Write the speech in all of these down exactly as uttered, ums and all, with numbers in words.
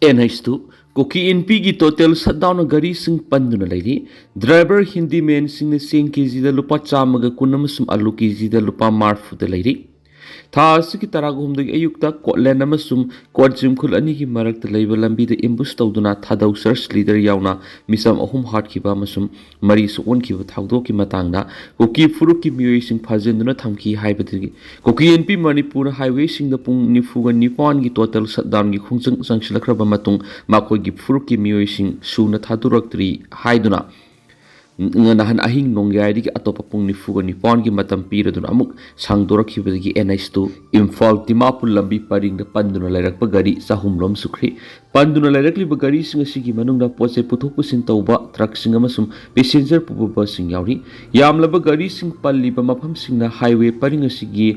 And H two, ꯀꯨꯀꯤ ꯏꯟꯄꯤꯒꯤ total ꯁꯠꯗꯥꯎꯟꯅ ꯒꯥꯔꯤꯁꯤꯡ ꯄꯟꯗꯨꯅ ꯂꯩꯔꯤ꯫ ꯗ꯭ꯔꯥꯏꯚꯔ ꯍꯤꯟꯗꯤꯃꯦꯟꯁꯤꯡꯅ ꯆꯦꯡ ꯀꯦꯖꯤꯗ ꯂꯨꯄꯥ ꯆꯥꯝꯃꯒ ꯀꯨꯟ ꯑꯃꯁꯨꯡ ꯑꯂꯨ ꯀꯦꯖꯤꯗ ꯂꯨꯄꯥ ꯃꯔꯤꯐꯨꯗ ꯂꯩꯔꯤ꯫ ꯊꯥ ꯑꯁꯤꯒꯤ ꯇꯔꯥꯍꯨꯝꯗꯣꯏꯒꯤ ꯑꯌꯨꯛꯇ ꯀꯣꯠꯂꯦꯟ ꯑꯃꯁꯨꯡ ꯀꯣꯠ ꯖꯤꯝꯈꯨꯜ ꯑꯅꯤꯒꯤ ꯃꯔꯛꯇ ꯂꯩꯕ ꯂꯝꯕꯤꯗ ꯑꯦꯝꯕꯨꯁ ꯇꯧꯗꯨꯅ ꯊꯥꯗꯧ ꯆꯔꯆ ꯂꯤꯗꯔ ꯌꯥꯎꯅ ꯃꯤꯆꯝ ꯑꯍꯨꯝ ꯍꯥꯠꯈꯤꯕ ꯑꯃꯁꯨꯡ ꯃꯔꯤ ꯁꯣꯛꯍꯟꯈꯤꯕ ꯊꯧꯗꯣꯛꯀꯤ ꯃꯇꯥꯡꯗ ꯀꯨꯀꯤ ꯐꯨꯔꯨꯞꯀꯤ ꯃꯤꯑꯣꯏꯁꯤꯡ ꯐꯥꯖꯤꯟꯗꯨꯅ ꯊꯝꯈꯤ ꯍꯥꯏꯕꯗꯒꯤ ꯀꯨꯀꯤ ꯑꯦꯟ ꯄꯤ ꯃꯅꯤꯄꯨꯔꯅ ꯍꯥꯏꯋꯦꯁꯤꯡꯗ ꯄꯨꯡ ꯅꯤꯐꯨꯒ ꯅꯤꯄꯥꯟꯒꯤ ꯇꯣꯇꯦꯜ ꯁꯠꯗꯥꯎꯟꯒꯤ ꯈꯣꯡꯖꯪ ꯆꯪꯁꯤꯜꯂꯛꯈ꯭ꯔꯕ ꯃꯇꯨꯡ ꯃꯈꯣꯏꯒꯤ ꯐꯨꯔꯨꯞꯀꯤ ꯃꯤꯑꯣꯏꯁꯤꯡ ꯁꯨꯅ ꯊꯥꯗꯣꯔꯛꯇ꯭ꯔꯤ ꯍꯥꯏꯗꯨꯅ ꯅꯍꯥꯟ ꯑꯍꯤꯡ ꯅꯣꯡꯌꯥꯏꯗꯒꯤ ꯑꯇꯣꯞꯄ ꯄꯨꯡ ꯅꯤꯐꯨꯒ ꯅꯤꯄꯥꯟꯒꯤ ꯃꯇꯝ ꯄꯤꯔꯗꯨꯅ ꯑꯃꯨꯛ ꯁꯥꯡꯗꯣꯔꯛꯈꯤꯕꯗꯒꯤ N H two Imphal Dimapur ꯂꯝꯕꯤ ꯄꯔꯤꯡꯗ ꯄꯟꯗꯨꯅ ꯂꯩꯔꯛꯄ ꯒꯥꯔꯤ ꯆꯍꯨꯝꯔꯣꯝ ꯁꯨꯈ꯭ꯔꯤ꯫ ꯄꯟꯗꯨꯅ ꯂꯩꯔꯛꯂꯤꯕ ꯒꯥꯔꯤꯁꯤꯡ ꯑꯁꯤꯒꯤ ꯃꯅꯨꯡꯗ ꯄꯣꯠ ꯆꯩ ꯄꯨꯊꯣꯛ ꯄꯨꯁꯤꯟ ꯇꯧꯕ ꯇ꯭ꯔꯛꯁꯤꯡ ꯑꯃꯁꯨꯡ ꯄꯦꯁꯦꯟꯖꯔ ꯄꯨꯕ ꯕꯁꯁꯤꯡ ꯌꯥꯎꯔꯤ꯫ ꯌꯥꯝꯂꯕ ꯒꯥꯔꯤꯁꯤꯡ ꯄꯜꯂꯤꯕ ꯃꯐꯝꯁꯤꯡꯅ ꯍꯥꯏꯋꯦ ꯄꯔꯤꯡ ꯑꯁꯤꯒꯤ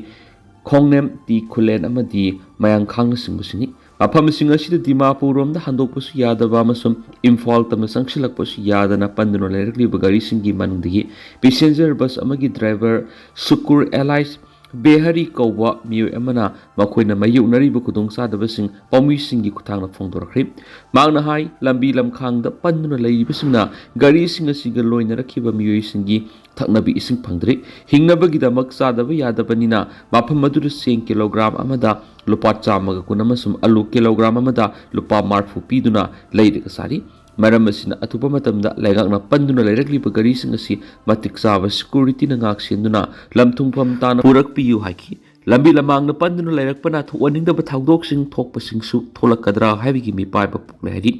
ꯈꯣꯡꯅꯦꯝ, ꯇꯤ ꯈꯨꯂꯦꯟ ꯑꯃꯗꯤ ꯃꯌꯥꯡꯈꯥꯡꯅꯆꯤꯡꯕꯁꯤꯡꯅꯤ꯫ ꯃꯐꯝꯁꯤꯡ ꯑꯁꯤꯗ ꯗꯤꯃꯥꯄꯨꯔꯔꯣꯝꯗ ꯍꯟꯗꯣꯛꯄꯁꯨ ꯌꯥꯗꯕ ꯑꯃꯁꯨꯡ ꯏꯝꯐꯥꯜ ꯇꯝꯅ ꯆꯪꯁꯤꯜꯂꯛꯄꯁꯨ ꯌꯥꯗꯅ ꯄꯟꯗꯨꯅ ꯂꯩꯔꯛꯂꯤꯕ ꯒꯥꯔꯤꯁꯤꯡꯒꯤ ꯃꯅꯨꯡꯗꯒꯤ ꯄꯦꯁꯦꯟꯖꯔ ꯕꯁ ꯑꯃꯒꯤ ꯗ꯭ꯔꯥꯏꯚꯔ ꯁꯨꯀꯨꯔ ꯑꯦꯂꯥꯏꯁ ꯕꯦꯍꯔꯤ ꯀꯧꯕ ꯃꯤꯑꯣꯏ ꯑꯃꯅ ꯃꯈꯣꯏꯅ ꯃꯥꯌꯣꯛꯅꯔꯤꯕ ꯈꯨꯗꯣꯡꯆꯥꯗꯕꯁꯤꯡ ꯄꯥꯎꯃꯤꯁꯤꯡꯒꯤ ꯈꯨꯠꯊꯥꯡꯗ ꯐꯣꯡꯗꯣꯔꯛꯈ꯭ꯔꯤ꯫ ꯃꯍꯥꯛꯅ ꯍꯥꯏ, ꯂꯝꯕꯤ ꯂꯝꯈꯥꯡꯗ ꯄꯟꯗꯨꯅ ꯂꯩꯔꯤꯕꯁꯤꯡꯅ ꯒꯥꯔꯤꯁꯤꯡ ꯑꯁꯤꯒ ꯂꯣꯏꯅꯔꯛꯈꯤꯕ ꯃꯤꯑꯣꯏꯁꯤꯡꯒꯤ ꯊꯛꯅꯕ ꯏꯁꯤꯡ ꯐꯪꯗ꯭ꯔꯤ꯫ ꯍꯤꯡꯅꯕꯒꯤꯗꯃꯛ ꯆꯥꯗꯕ ꯌꯥꯗꯕꯅꯤꯅ ꯃꯐꯝ ꯑꯗꯨꯗ ꯆꯦꯡ ꯀꯤꯂꯣꯒ꯭ꯔꯥꯝ ꯑꯃꯗ ꯂꯨꯄꯥ ꯆꯥꯝꯃꯒ ꯀꯨꯟ ꯑꯃꯁꯨꯡ ꯑꯂꯨ ꯀꯤꯂꯣꯒ꯭ꯔꯥꯝ ꯑꯃꯗ ꯂꯨꯄꯥ ꯃꯔꯤꯐꯨ ꯄꯤꯗꯨꯅ ꯂꯩꯔꯒ ꯆꯥꯔꯤ꯫ ꯃꯔꯝ ꯑꯁꯤꯅ ꯑꯊꯨꯕ ꯃꯇꯝꯗ ꯂꯩꯉꯥꯛꯅ ꯄꯟꯗꯨꯅ ꯂꯩꯔꯛꯂꯤꯕ ꯒꯥꯔꯤꯁꯤꯡ ꯑꯁꯤ ꯃꯇꯤꯛ ꯆꯥꯕ ꯁꯦꯀ꯭ꯌꯨꯔꯤꯇꯤꯅ ꯉꯥꯛ ꯁꯦꯟꯗꯨꯅ ꯂꯝ ꯊꯨꯡꯐꯝ ꯇꯥꯅ ꯄꯨꯔꯛꯄꯤꯌꯨ ꯍꯥꯏꯈꯤ꯫ ꯂꯝꯕꯤ ꯂꯃꯥꯡꯗ ꯄꯟꯗꯨꯅ ꯂꯩꯔꯛꯄꯅ ꯊꯣꯛꯍꯟꯅꯤꯡꯗꯕ ꯊꯧꯗꯣꯛꯁꯤꯡ ꯊꯣꯛꯄꯁꯤꯡꯁꯨ ꯊꯣꯛꯂꯛꯀꯗ꯭ꯔꯥ ꯍꯥꯏꯕꯒꯤ ꯃꯤꯄꯥꯏꯕ ꯄꯣꯛꯂꯦ ꯍꯥꯏꯔꯤ꯫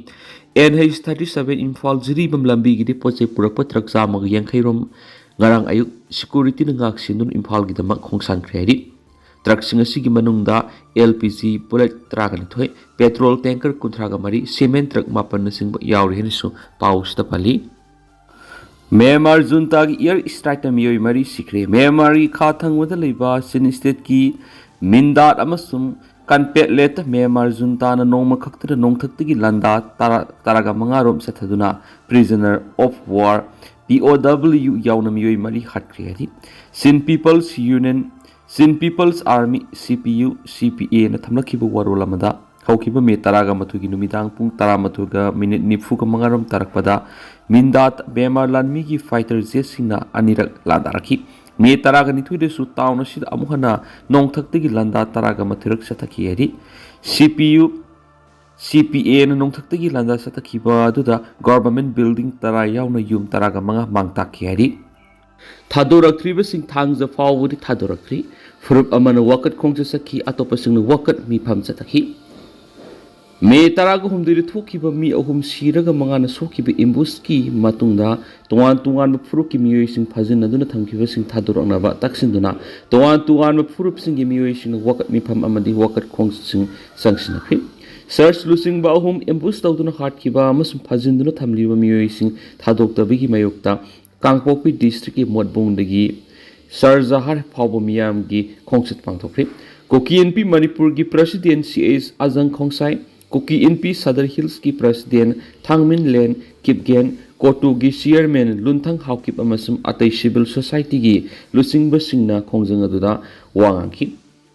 N H thirty seven Imphal Jiribam ꯂꯝꯕꯤꯒꯤꯗꯤ ꯄꯣꯠ ꯆꯩ ꯄꯨꯔꯛꯄ ꯇ꯭ꯔꯛ ꯆꯥꯝꯃꯒ ꯌꯥꯡꯈꯩ ꯔꯣꯝ ꯉꯔꯥꯡ ꯑꯌꯨꯛ ꯁꯦꯀ꯭ꯌꯨꯔꯤꯇꯤꯅ ꯉꯥꯛ ꯁꯦꯟꯗꯨꯅ ꯏꯝꯐꯥꯜꯒꯤꯗꯃꯛ ꯈꯣꯡꯁꯥꯟꯈ꯭ꯔꯦ ꯍꯥꯏꯔꯤ꯫ ꯇ꯭ꯔꯛꯁꯤꯡ ꯑꯁꯤꯒꯤ ꯃꯅꯨꯡꯗ ꯑꯦꯜ ꯄꯤ ꯖꯤ ꯕꯨꯂꯦꯠ ꯇꯔꯥꯒ ꯅꯤꯊꯣꯏ, ꯄꯦꯇ꯭ꯔꯣꯜ ꯇꯦꯡꯀꯔ ꯀꯨꯟꯊ꯭ꯔꯥꯒ ꯃꯔꯤ, ꯁꯤꯃꯦꯟ ꯇ꯭ꯔꯛ ꯃꯥꯄꯟꯅꯆꯤꯡꯕ ꯌꯥꯎꯔꯤ ꯍꯥꯏꯅꯁꯨ ꯄꯥꯎꯁꯤꯗ ꯄꯜꯂꯤ꯫ ꯃ꯭ꯌꯥꯟꯃꯥꯔ ꯖꯨꯟꯇꯥꯒꯤ ꯑꯦꯌꯔ ꯁ꯭ꯇ꯭ꯔꯥꯏꯛꯇ ꯃꯤꯑꯣꯏ ꯃꯔꯤ ꯁꯤꯈ꯭ꯔꯦ꯫ ꯃ꯭ꯌꯥꯟꯃꯥꯔꯒꯤ ꯈꯥ ꯊꯪꯕꯗ ꯂꯩꯕ ꯆꯤꯟ ꯁ꯭ꯇꯦꯠꯀꯤ ꯃꯤꯟꯗꯥꯠ ꯑꯃꯁꯨꯡ ꯀꯟꯄꯦꯠꯂꯦꯠꯇ ꯃ꯭ꯌꯥꯟꯃꯥꯔ ꯖꯨꯟꯇꯥꯅ ꯅꯣꯡꯃ ꯈꯛꯇꯗ ꯅꯣꯡꯊꯛꯇꯒꯤ ꯂꯥꯟꯗꯥ ꯇꯔꯥ, ꯇꯔꯥꯒ ꯃꯉꯥ ꯔꯣꯝ ꯆꯠꯊꯗꯨꯅ prisoner of war, P O W, ꯌꯥꯎꯅ ꯃꯤꯑꯣꯏ ꯃꯔꯤ ꯍꯥꯠꯈ꯭ꯔꯦ ꯍꯥꯏꯔꯤ꯫ Chin People's Union, Chin People's Army, C P U, C P A ꯅ ꯊꯝꯂꯛꯈꯤꯕ ꯋꯥꯔꯣꯜ ꯑꯃꯗ ꯍꯧꯈꯤꯕ ꯃꯦ ꯇꯔꯥꯒ ꯃꯥꯊꯣꯏꯒꯤ ꯅꯨꯃꯤꯗꯥꯡ ꯄꯨꯡ ꯇꯔꯥꯃꯥꯊꯣꯏꯒ ꯃꯤꯅꯤꯠ ꯅꯤꯐꯨꯒ ꯃꯉꯥꯔꯣꯝ ꯇꯥꯔꯛꯄꯗ ꯃꯤꯟꯗꯥꯠ ꯕꯦꯃꯥꯔ ꯂꯥꯟꯃꯤꯒꯤ ꯐꯥꯏꯇꯔ ꯖꯦꯠꯁꯤꯡꯅ ꯑꯅꯤꯔꯛ ꯂꯥꯟꯗꯥꯔꯛꯈꯤ꯫ ꯃꯦ ꯇꯔꯥꯒ ꯅꯤꯊꯣꯏꯗꯁꯨ ꯇꯥꯎꯟ ꯑꯁꯤꯗ ꯑꯃꯨꯛ ꯍꯟꯅ ꯅꯣꯡꯊꯛꯇꯒꯤ ꯂꯥꯟꯗꯥ ꯇꯔꯥꯒ ꯃꯥꯊꯣꯏꯔꯛ ꯆꯠꯊꯈꯤ ꯍꯥꯏꯔꯤ꯫ ꯁꯤ ꯄꯤ ꯌꯨ, ꯁꯤ ꯄꯤ ꯑꯦꯅ ꯅꯣꯡꯊꯛꯇꯒꯤ ꯂꯥꯟꯗꯥ ꯆꯠꯊꯈꯤꯕ ꯑꯗꯨꯗ ꯒꯣꯚꯔꯟꯃꯦꯟꯠ ꯕꯤꯜꯗꯤꯡ ꯇꯔꯥ ꯌꯥꯎꯅ ꯌꯨꯝ ꯇꯔꯥꯒ ꯃꯉꯥ ꯃꯥꯡ ꯇꯥꯛꯈꯤ ꯍꯥꯏꯔꯤ꯫ ꯊꯥꯗꯣꯔꯛꯇ꯭ꯔꯤꯕꯁꯤꯡ ꯊꯥꯡꯖ ꯐꯥꯎꯕꯗꯤ ꯊꯥꯗꯣꯔꯛꯇ꯭ꯔꯤ꯫ ꯐꯨꯔꯨꯞ ꯑꯃꯅ ꯋꯥꯀꯠ ꯈꯣꯡꯆꯠ ꯆꯠꯈꯤ, ꯑꯇꯣꯞꯄꯁꯤꯡꯅ ꯋꯥꯀꯠ ꯃꯤꯐꯝ ꯆꯠꯊꯈꯤ꯫ ꯃꯦ ꯇꯔꯥꯒ ꯍꯨꯝꯗꯣꯏꯗ ꯊꯣꯛꯈꯤꯕ ꯃꯤ ꯑꯍꯨꯝ ꯁꯤꯔꯒ ꯃꯉꯥꯅ ꯁꯣꯛꯈꯤꯕ ꯑꯦꯝꯕꯨꯁꯀꯤ ꯃꯇꯨꯡꯗ ꯇꯣꯉꯥꯟ ꯇꯣꯉꯥꯟꯕ ꯐꯨꯔꯨꯞꯀꯤ ꯃꯤꯑꯣꯏꯁꯤꯡ ꯐꯥꯖꯤꯟꯅꯗꯨꯅ ꯊꯝꯈꯤꯕꯁꯤꯡ ꯊꯥꯗꯣꯔꯛꯅꯕ ꯇꯛꯁꯤꯟꯗꯨꯅ ꯇꯣꯉꯥꯟ ꯇꯣꯉꯥꯟꯕ ꯐꯨꯔꯨꯞꯁꯤꯡꯒꯤ ꯃꯤꯑꯣꯏꯁꯤꯡꯅ ꯋꯥꯀꯠ ꯃꯤꯐꯝ ꯑꯃꯗꯤ ꯋꯥꯀꯠ ꯈꯣꯡꯆꯠꯁꯤꯡ ꯆꯪꯁꯤꯟꯅꯈ꯭ꯔꯤ꯫ ꯁꯔꯆ ꯂꯨꯆꯤꯡꯕ ꯑꯍꯨꯝ ꯑꯦꯝꯕꯨꯁ ꯇꯧꯗꯨꯅ ꯍꯥꯠꯈꯤꯕ ꯑꯃꯁꯨꯡ ꯐꯥꯖꯤꯟꯗꯨꯅ ꯊꯝꯂꯤꯕ ꯃꯤꯑꯣꯏꯁꯤꯡ ꯊꯥꯗꯣꯛꯇꯕꯒꯤ ꯃꯥꯌꯣꯛꯇ ꯀꯥꯡꯄꯣꯛꯄꯤ ꯗꯤꯁꯇ꯭ꯔꯤꯛꯀꯤ ꯃꯣꯠꯕꯨꯡꯗꯒꯤ ꯁꯔꯖꯍꯥꯔ ꯐꯥꯎꯕ ꯃꯤꯌꯥꯝꯒꯤ ꯈꯣꯡꯆꯠ ꯄꯥꯡꯊꯣꯛꯈ꯭ꯔꯤ꯫ ꯀꯨꯀꯤ ꯏꯟꯄꯤ ꯃꯅꯤꯄꯨꯔꯒꯤ ꯄ꯭ꯔꯁꯤꯗꯦꯟ ꯁꯤ ꯑꯦꯁ ꯑꯖꯪ ꯈꯣꯡꯁꯥꯏ, ꯀꯨꯀꯤ ꯏꯟꯄꯤ ꯁꯗꯔ ꯍꯤꯜꯁꯀꯤ ꯄ꯭ꯔꯁꯤꯗꯦꯟ ꯊꯥꯡꯃꯤꯟꯂꯦꯟ ꯀꯤꯞꯒꯦꯟ, ꯀꯣꯇꯨꯒꯤ ꯆꯤꯌꯔꯃꯦꯟ ꯂꯨꯟꯊꯪ ꯍꯥꯎꯀꯤꯞ ꯑꯃꯁꯨꯡ ꯑꯇꯩ ꯁꯤꯚꯤꯜ ꯁꯣꯁꯥꯏꯇꯤꯒꯤ ꯂꯨꯆꯤꯡꯕꯁꯤꯡꯅ ꯈꯣꯡꯖꯪ ꯑꯗꯨꯗ ꯋꯥ ꯉꯥꯡꯈꯤ꯫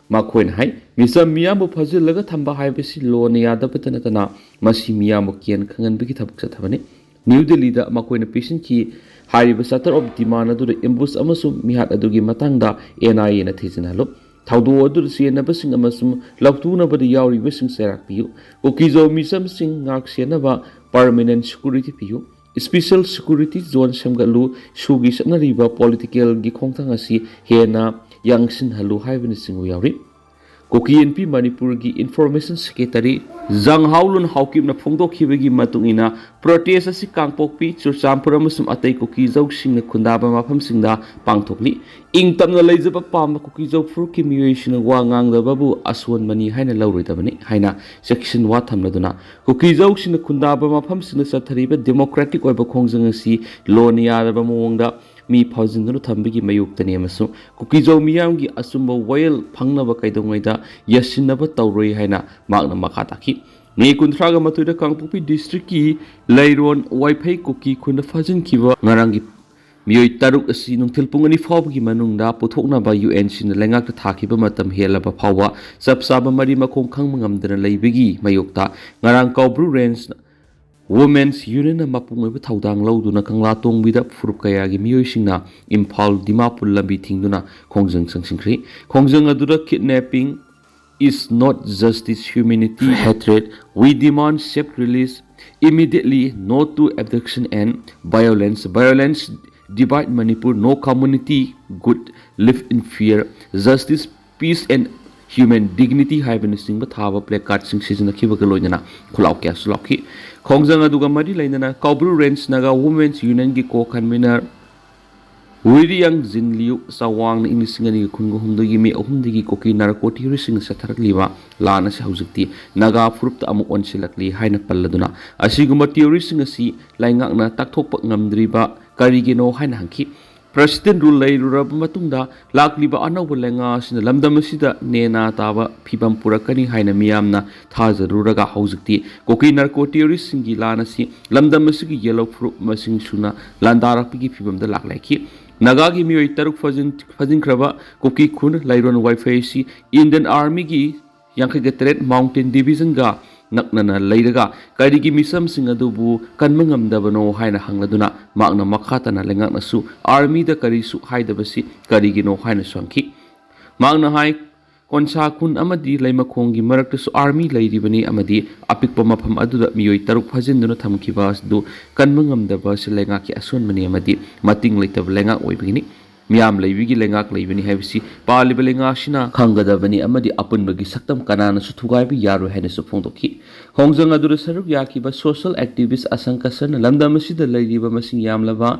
ꯃꯈꯣꯏꯅ ꯍꯥꯏ, ꯃꯤꯆꯝ ꯃꯤꯌꯥꯝꯕꯨ ꯐꯥꯖꯤꯜꯂꯒ ꯊꯝꯕ ꯍꯥꯏꯕꯁꯤ ꯂꯣꯅ ꯌꯥꯗꯕꯇ ꯅꯠꯇꯅ ꯃꯁꯤ ꯃꯤꯌꯥꯝꯕꯨ ꯀꯤꯍꯟ ꯈꯪꯍꯟꯕꯒꯤ ꯊꯕꯛ ꯆꯠꯊꯕꯅꯤ꯫ ꯅ꯭ꯌꯨ ꯗꯤꯜꯂꯤꯗ ꯃꯈꯣꯏꯅ ꯄꯤꯁꯤꯟꯈꯤ ꯍꯥꯏꯔꯤꯕ ꯆꯥꯇꯔ ꯑꯣꯐ ꯗꯤꯃꯥꯟ ꯑꯗꯨꯗ ꯑꯦꯝꯕꯨꯁ ꯑꯃꯁꯨꯡ ꯃꯤꯍꯥꯠ ꯑꯗꯨꯒꯤ ꯃꯇꯥꯡꯗ ꯑꯦꯟ ꯑꯥꯏ ꯑꯦꯅ ꯊꯤꯖꯤꯟꯍꯜꯂꯨ꯫ ꯊꯧꯗꯣꯛ ꯑꯗꯨꯗ ꯆꯦꯟꯅꯕꯁꯤꯡ ꯑꯃꯁꯨꯡ ꯂꯧꯊꯣꯛꯅꯕꯗ ꯌꯥꯎꯔꯤꯕꯁꯤꯡ ꯆꯩꯔꯥꯛ ꯄꯤꯌꯨ꯫ ꯀꯨꯀꯤꯖꯧ ꯃꯤꯆꯝꯁꯤꯡ ꯉꯥꯛ ꯁꯦꯟꯅꯕ ꯄꯔꯃꯅꯦꯟꯠ ꯁꯦꯀ꯭ꯌꯨꯔꯤꯇꯤ ꯄꯤꯌꯨ꯫ ꯁ꯭ꯄꯦꯁꯦꯜ ꯁꯦꯀ꯭ꯌꯨꯔꯤꯇꯤ ꯖꯣꯟ ꯁꯦꯝꯒꯠꯂꯨ꯫ ꯁꯨꯒꯤ ꯆꯠꯅꯔꯤꯕ ꯄꯣꯂꯤꯇꯤꯀꯦꯜꯒꯤ ꯈꯣꯡꯊꯥꯡ ꯑꯁꯤ ꯍꯦꯟꯅ ꯌꯥꯡꯁꯤꯟꯍꯜꯂꯨ ꯍꯥꯏꯕꯅꯆꯤꯡꯕ ꯌꯥꯎꯔꯤ꯫ ꯀꯨꯀꯤ ꯏꯟꯄꯤ ꯃꯅꯤꯄꯨꯔꯒꯤ ꯏꯟꯐꯣꯔꯃꯦꯁꯟ ꯁꯦꯀ꯭ꯔꯦꯇꯔꯤ ꯖꯪꯍꯥꯎꯂꯨꯟ ꯍꯥꯎꯀꯤꯞꯅ ꯐꯣꯡꯗꯣꯛꯈꯤꯕꯒꯤ ꯃꯇꯨꯡ ꯏꯟꯅ, ꯄ꯭ꯔꯣꯇꯦꯁ ꯑꯁꯤ ꯀꯥꯡꯄꯣꯛꯄꯤ, ꯆꯨꯔꯆꯥꯟꯄꯨꯔ ꯑꯃꯁꯨꯡ ꯑꯇꯩ ꯀꯨꯀꯤꯖꯧꯁꯤꯡꯅ ꯈꯨꯟꯗꯥꯕ ꯃꯐꯝꯁꯤꯡꯗ ꯄꯥꯡꯊꯣꯛꯂꯤ꯫ ꯏꯪ ꯇꯞꯅ ꯂꯩꯖꯕ ꯄꯥꯝꯕ ꯀꯨꯀꯤꯖꯧ ꯐꯨꯔꯨꯞꯀꯤ ꯃꯤꯑꯣꯏꯁꯤꯡꯅ ꯋꯥ ꯉꯥꯡꯗꯕꯕꯨ ꯑꯁꯣꯟꯕꯅꯤ ꯍꯥꯏꯅ ꯂꯧꯔꯣꯏꯗꯕꯅꯤ ꯍꯥꯏꯅ ꯆꯦꯛꯁꯤꯟꯋꯥ ꯊꯝꯂꯗꯨꯅ, ꯀꯨꯀꯤꯖꯧꯁꯤꯡꯅ ꯈꯨꯟꯗꯥꯕ ꯃꯐꯝꯁꯤꯡꯗ ꯆꯠꯊꯔꯤꯕ ꯗꯦꯃꯣꯀ꯭ꯔꯦꯇꯤꯛ ꯑꯣꯏꯕ ꯈꯣꯡꯖꯪ ꯑꯁꯤ ꯂꯣꯟꯅ ꯌꯥꯗꯕ ꯃꯑꯣꯡꯗ ꯃꯤ ꯐꯥꯖꯤꯟꯗꯨꯅ ꯊꯝꯕꯒꯤ ꯃꯥꯌꯣꯛꯇꯅꯤ ꯑꯃꯁꯨꯡ ꯀꯨꯀꯤꯖꯧ ꯃꯤꯌꯥꯝꯒꯤ ꯑꯆꯨꯝꯕ ꯋꯥꯌꯦꯜ ꯐꯪꯅꯕ ꯀꯩꯗꯧꯉꯩꯗ ꯌꯥꯁꯤꯟꯅꯕ ꯇꯧꯔꯣꯏ ꯍꯥꯏꯅ ꯃꯍꯥꯛꯅ ꯃꯈꯥ ꯇꯥꯈꯤ꯫ ꯃꯦ ꯀꯨꯟꯊ꯭ꯔꯥꯒ ꯃꯥꯊꯣꯏꯗ ꯀꯥꯡꯄꯣꯛꯄꯤ ꯗꯤꯁꯇ꯭ꯔꯤꯛꯀꯤ ꯂꯩꯔꯣꯟ ꯋꯥꯏꯐꯩ ꯀꯨꯀꯤ ꯈꯨꯟꯗ ꯐꯥꯖꯤꯟꯈꯤꯕ ꯉꯔꯥꯡꯒꯤ ꯃꯤꯑꯣꯏ ꯇꯔꯨꯛ ꯑꯁꯤ ꯅꯨꯡꯊꯤꯜ ꯄꯨꯡ ꯑꯅꯤ ꯐꯥꯎꯕꯒꯤ ꯃꯅꯨꯡꯗ ꯄꯨꯊꯣꯛꯅꯕ ꯌꯨ ꯑꯦꯟ ꯁꯤꯅ ꯂꯩꯉꯥꯛꯇ ꯊꯥꯈꯤꯕ ꯃꯇꯝ ꯍꯦꯜꯂꯕ ꯐꯥꯎꯕ ꯆꯞ ꯆꯥꯕ ꯃꯔꯤ ꯃꯈꯣꯡ ꯈꯪꯕ ꯉꯝꯗꯅ ꯂꯩꯕꯒꯤ ꯃꯥꯌꯣꯛꯇ ꯉꯔꯥꯡ ꯀꯧꯕ꯭ꯔꯨ ꯔꯦꯟꯖ ꯋꯨꯃꯦꯟꯁ ꯌꯨꯅꯤꯌꯟꯅ ꯃꯄꯨꯡ ꯑꯣꯏꯕ ꯊꯧꯗꯥꯡ ꯂꯧꯗꯨꯅ ꯀꯪꯂꯥꯇꯣꯡꯕꯤꯗ ꯐꯨꯔꯨꯞ ꯀꯌꯥꯒꯤ ꯃꯤꯑꯣꯏꯁꯤꯡꯅ ꯏꯝꯐꯥꯜ ꯗꯤꯃꯥꯄꯨꯔ ꯂꯝꯕꯤ ꯊꯤꯡꯗꯨꯅ ꯈꯣꯡꯖꯪ ꯆꯪꯁꯤꯟꯈ꯭ꯔꯤ꯫ ꯈꯣꯡꯖꯪ ꯑꯗꯨꯗ kidnapping is not justice, humanity, hatred. We demand safe release immediately, no to abduction and violence. Violence divide Manipur, no community good live in fear. Justice, peace and human dignity ꯍꯥꯏꯕꯅꯆꯤꯡꯕ ꯊꯥꯕ placardꯁꯤꯡ ꯁꯤꯖꯤꯟꯅꯈꯤꯕꯒ ꯂꯣꯏꯅꯅ ꯈꯨꯜꯂꯥꯎ ꯀꯌꯥꯁꯨ ꯂꯥꯎꯈꯤ꯫ ꯈꯣꯡꯖꯪ ꯑꯗꯨꯒ ꯃꯔꯤ ꯂꯩꯅꯅ ꯀꯧꯕ꯭ꯔꯨ ꯔꯦꯟꯖ ꯅꯥꯒꯥ ꯋꯨꯃꯦꯟꯁ ꯌꯨꯅꯤꯌꯟꯒꯤ co-convener ꯋꯤꯔꯤꯌꯥꯡ ꯖꯤꯟꯂꯤꯌꯨ ꯆꯋꯥꯡꯅ ꯏꯪ ꯂꯤꯁꯤꯡ ꯑꯅꯤꯒ ꯀꯨꯟꯒ ꯍꯨꯝꯗꯣꯏꯒꯤ ꯃꯦ ꯑꯍꯨꯝꯗꯒꯤ ꯀꯨꯀꯤ ꯅꯥꯔꯀꯣ ꯇꯤꯑꯣꯔꯤꯁꯁꯤꯡꯅ ꯆꯠꯊꯔꯛꯂꯤꯕ ꯂꯥꯟ ꯑꯁꯤ ꯍꯧꯖꯤꯛꯇꯤ ꯅꯥꯒꯥ ꯐꯨꯔꯨꯞꯇ ꯑꯃꯨꯛ ꯑꯣꯟꯁꯤꯜꯂꯛꯂꯤ ꯍꯥꯏꯅ ꯄꯜꯂꯗꯨꯅ, ꯑꯁꯤꯒꯨꯝꯕ ꯇꯤꯑꯣꯔꯤꯁꯁꯤꯡ ꯑꯁꯤ ꯂꯩꯉꯥꯛꯅ ꯇꯥꯛꯊꯣꯛꯄ ꯉꯝꯗ꯭ꯔꯤꯕ ꯀꯔꯤꯒꯤꯅꯣ ꯍꯥꯏꯅ ꯍꯪꯈꯤ꯫ ꯄ꯭ꯔꯁꯤꯗꯦꯟ ꯔꯨꯜ ꯂꯩꯔꯨꯔꯕ ꯃꯇꯨꯡꯗ ꯂꯥꯛꯂꯤꯕ ꯑꯅꯧꯕ ꯂꯩꯉꯥꯛ ꯑꯁꯤꯅ ꯂꯝꯗꯝ ꯑꯁꯤꯗ ꯅꯦꯅꯥ ꯇꯥꯕ ꯐꯤꯕꯝ ꯄꯨꯔꯛꯀꯅꯤ ꯍꯥꯏꯅ ꯃꯤꯌꯥꯝꯅ ꯊꯥꯖꯔꯨꯔꯒ, ꯍꯧꯖꯤꯛꯇꯤ ꯀꯨꯀꯤ ꯅꯥꯔꯀꯣ ꯇꯤꯑꯣꯔꯤꯁꯁꯤꯡꯒꯤ ꯂꯥꯟ ꯑꯁꯤ ꯂꯝꯗꯝ ꯑꯁꯤꯒꯤ ꯌꯦꯜꯂꯧ ꯐꯨꯔꯨꯞ ꯃꯁꯤꯡ ꯁꯨꯅ ꯂꯥꯟꯗꯥꯔꯛꯄꯒꯤ ꯐꯤꯕꯝꯗ ꯂꯥꯛꯂꯦ꯫ ꯅꯥꯒꯥꯒꯤ ꯃꯤꯑꯣꯏ ꯇꯔꯨꯛ ꯐꯥꯖꯤꯟ-, ꯐꯥꯖꯤꯟꯈ꯭ꯔꯕ ꯀꯨꯀꯤ ꯈꯨꯟ ꯂꯥꯏꯔꯣꯟ ꯋꯥꯏꯐꯩ ꯑꯁꯤ ꯏꯟꯗꯤꯌꯟ ꯑꯥꯔꯃꯤꯒꯤ ꯌꯥꯡꯈꯩꯒ ꯇꯔꯦꯠ ꯃꯥꯎꯟꯇꯦꯟ ꯗꯤꯕꯤꯖꯟꯒ ꯅꯛꯅꯅ ꯂꯩꯔꯒ ꯀꯔꯤꯒꯤ ꯃꯤꯆꯝꯁꯤꯡ ꯑꯗꯨꯕꯨ ꯀꯟꯕ ꯉꯝꯗꯕꯅꯣ ꯍꯥꯏꯅ ꯍꯪꯂꯗꯨꯅ, ꯃꯍꯥꯛꯅ ꯃꯈꯥ ꯇꯥꯅ ꯂꯩꯉꯥꯛꯅꯁꯨ ꯑꯥꯔꯃꯤꯗ ꯀꯔꯤꯁꯨ ꯍꯥꯏꯗꯕꯁꯤ ꯀꯔꯤꯒꯤꯅꯣ ꯍꯥꯏꯅꯁꯨ ꯍꯪꯈꯤ꯫ ꯃꯍꯥꯛꯅ ꯍꯥꯏ, ꯀꯣꯟꯁꯥ ꯈꯨꯟ ꯑꯃꯗꯤ ꯂꯩꯃꯈꯣꯡꯒꯤ ꯃꯔꯛꯇꯁꯨ ꯑꯥꯔꯃꯤ ꯂꯩꯔꯤꯕꯅꯤ ꯑꯃꯗꯤ ꯑꯄꯤꯛꯄ ꯃꯐꯝ ꯑꯗꯨꯗ ꯃꯤꯑꯣꯏ ꯇꯔꯨꯛ ꯐꯥꯖꯤꯟꯗꯨꯅ ꯊꯝꯈꯤꯕ ꯑꯗꯨ ꯀꯟꯕ ꯉꯝꯗꯕ ꯑꯁꯤ ꯂꯩꯉꯥꯛꯀꯤ ꯑꯁꯣꯟꯕꯅꯤ ꯑꯃꯗꯤ ꯃꯇꯤꯡ ꯂꯩꯇꯕ ꯂꯩꯉꯥꯛ ꯑꯣꯏꯕꯒꯤꯅꯤ꯫ ꯃꯤꯌꯥꯝ ꯂꯩꯕꯒꯤ ꯂꯩꯉꯥꯛ ꯂꯩꯕꯅꯤ ꯍꯥꯏꯕꯁꯤ ꯄꯥꯜꯂꯤꯕ ꯂꯩꯉꯥꯛ ꯑꯁꯤꯅ ꯈꯪꯒꯗꯕꯅꯤ ꯑꯃꯗꯤ ꯑꯄꯨꯟꯕꯒꯤ ꯁꯛꯇꯝ ꯀꯅꯥꯅꯁꯨ ꯊꯨꯒꯥꯏꯕ ꯌꯥꯔꯣꯏ ꯍꯥꯏꯅꯁꯨ ꯐꯣꯡꯗꯣꯛꯈꯤ꯫ ꯈꯣꯡꯖꯪ ꯑꯗꯨꯗ ꯁꯔꯨꯛ ꯌꯥꯈꯤꯕ social activist ꯑꯁꯪ ꯀꯁꯔꯅ ꯂꯝꯗꯝ ꯑꯁꯤꯗ ꯂꯩꯔꯤꯕ ꯃꯁꯤꯡ ꯌꯥꯝꯂꯕ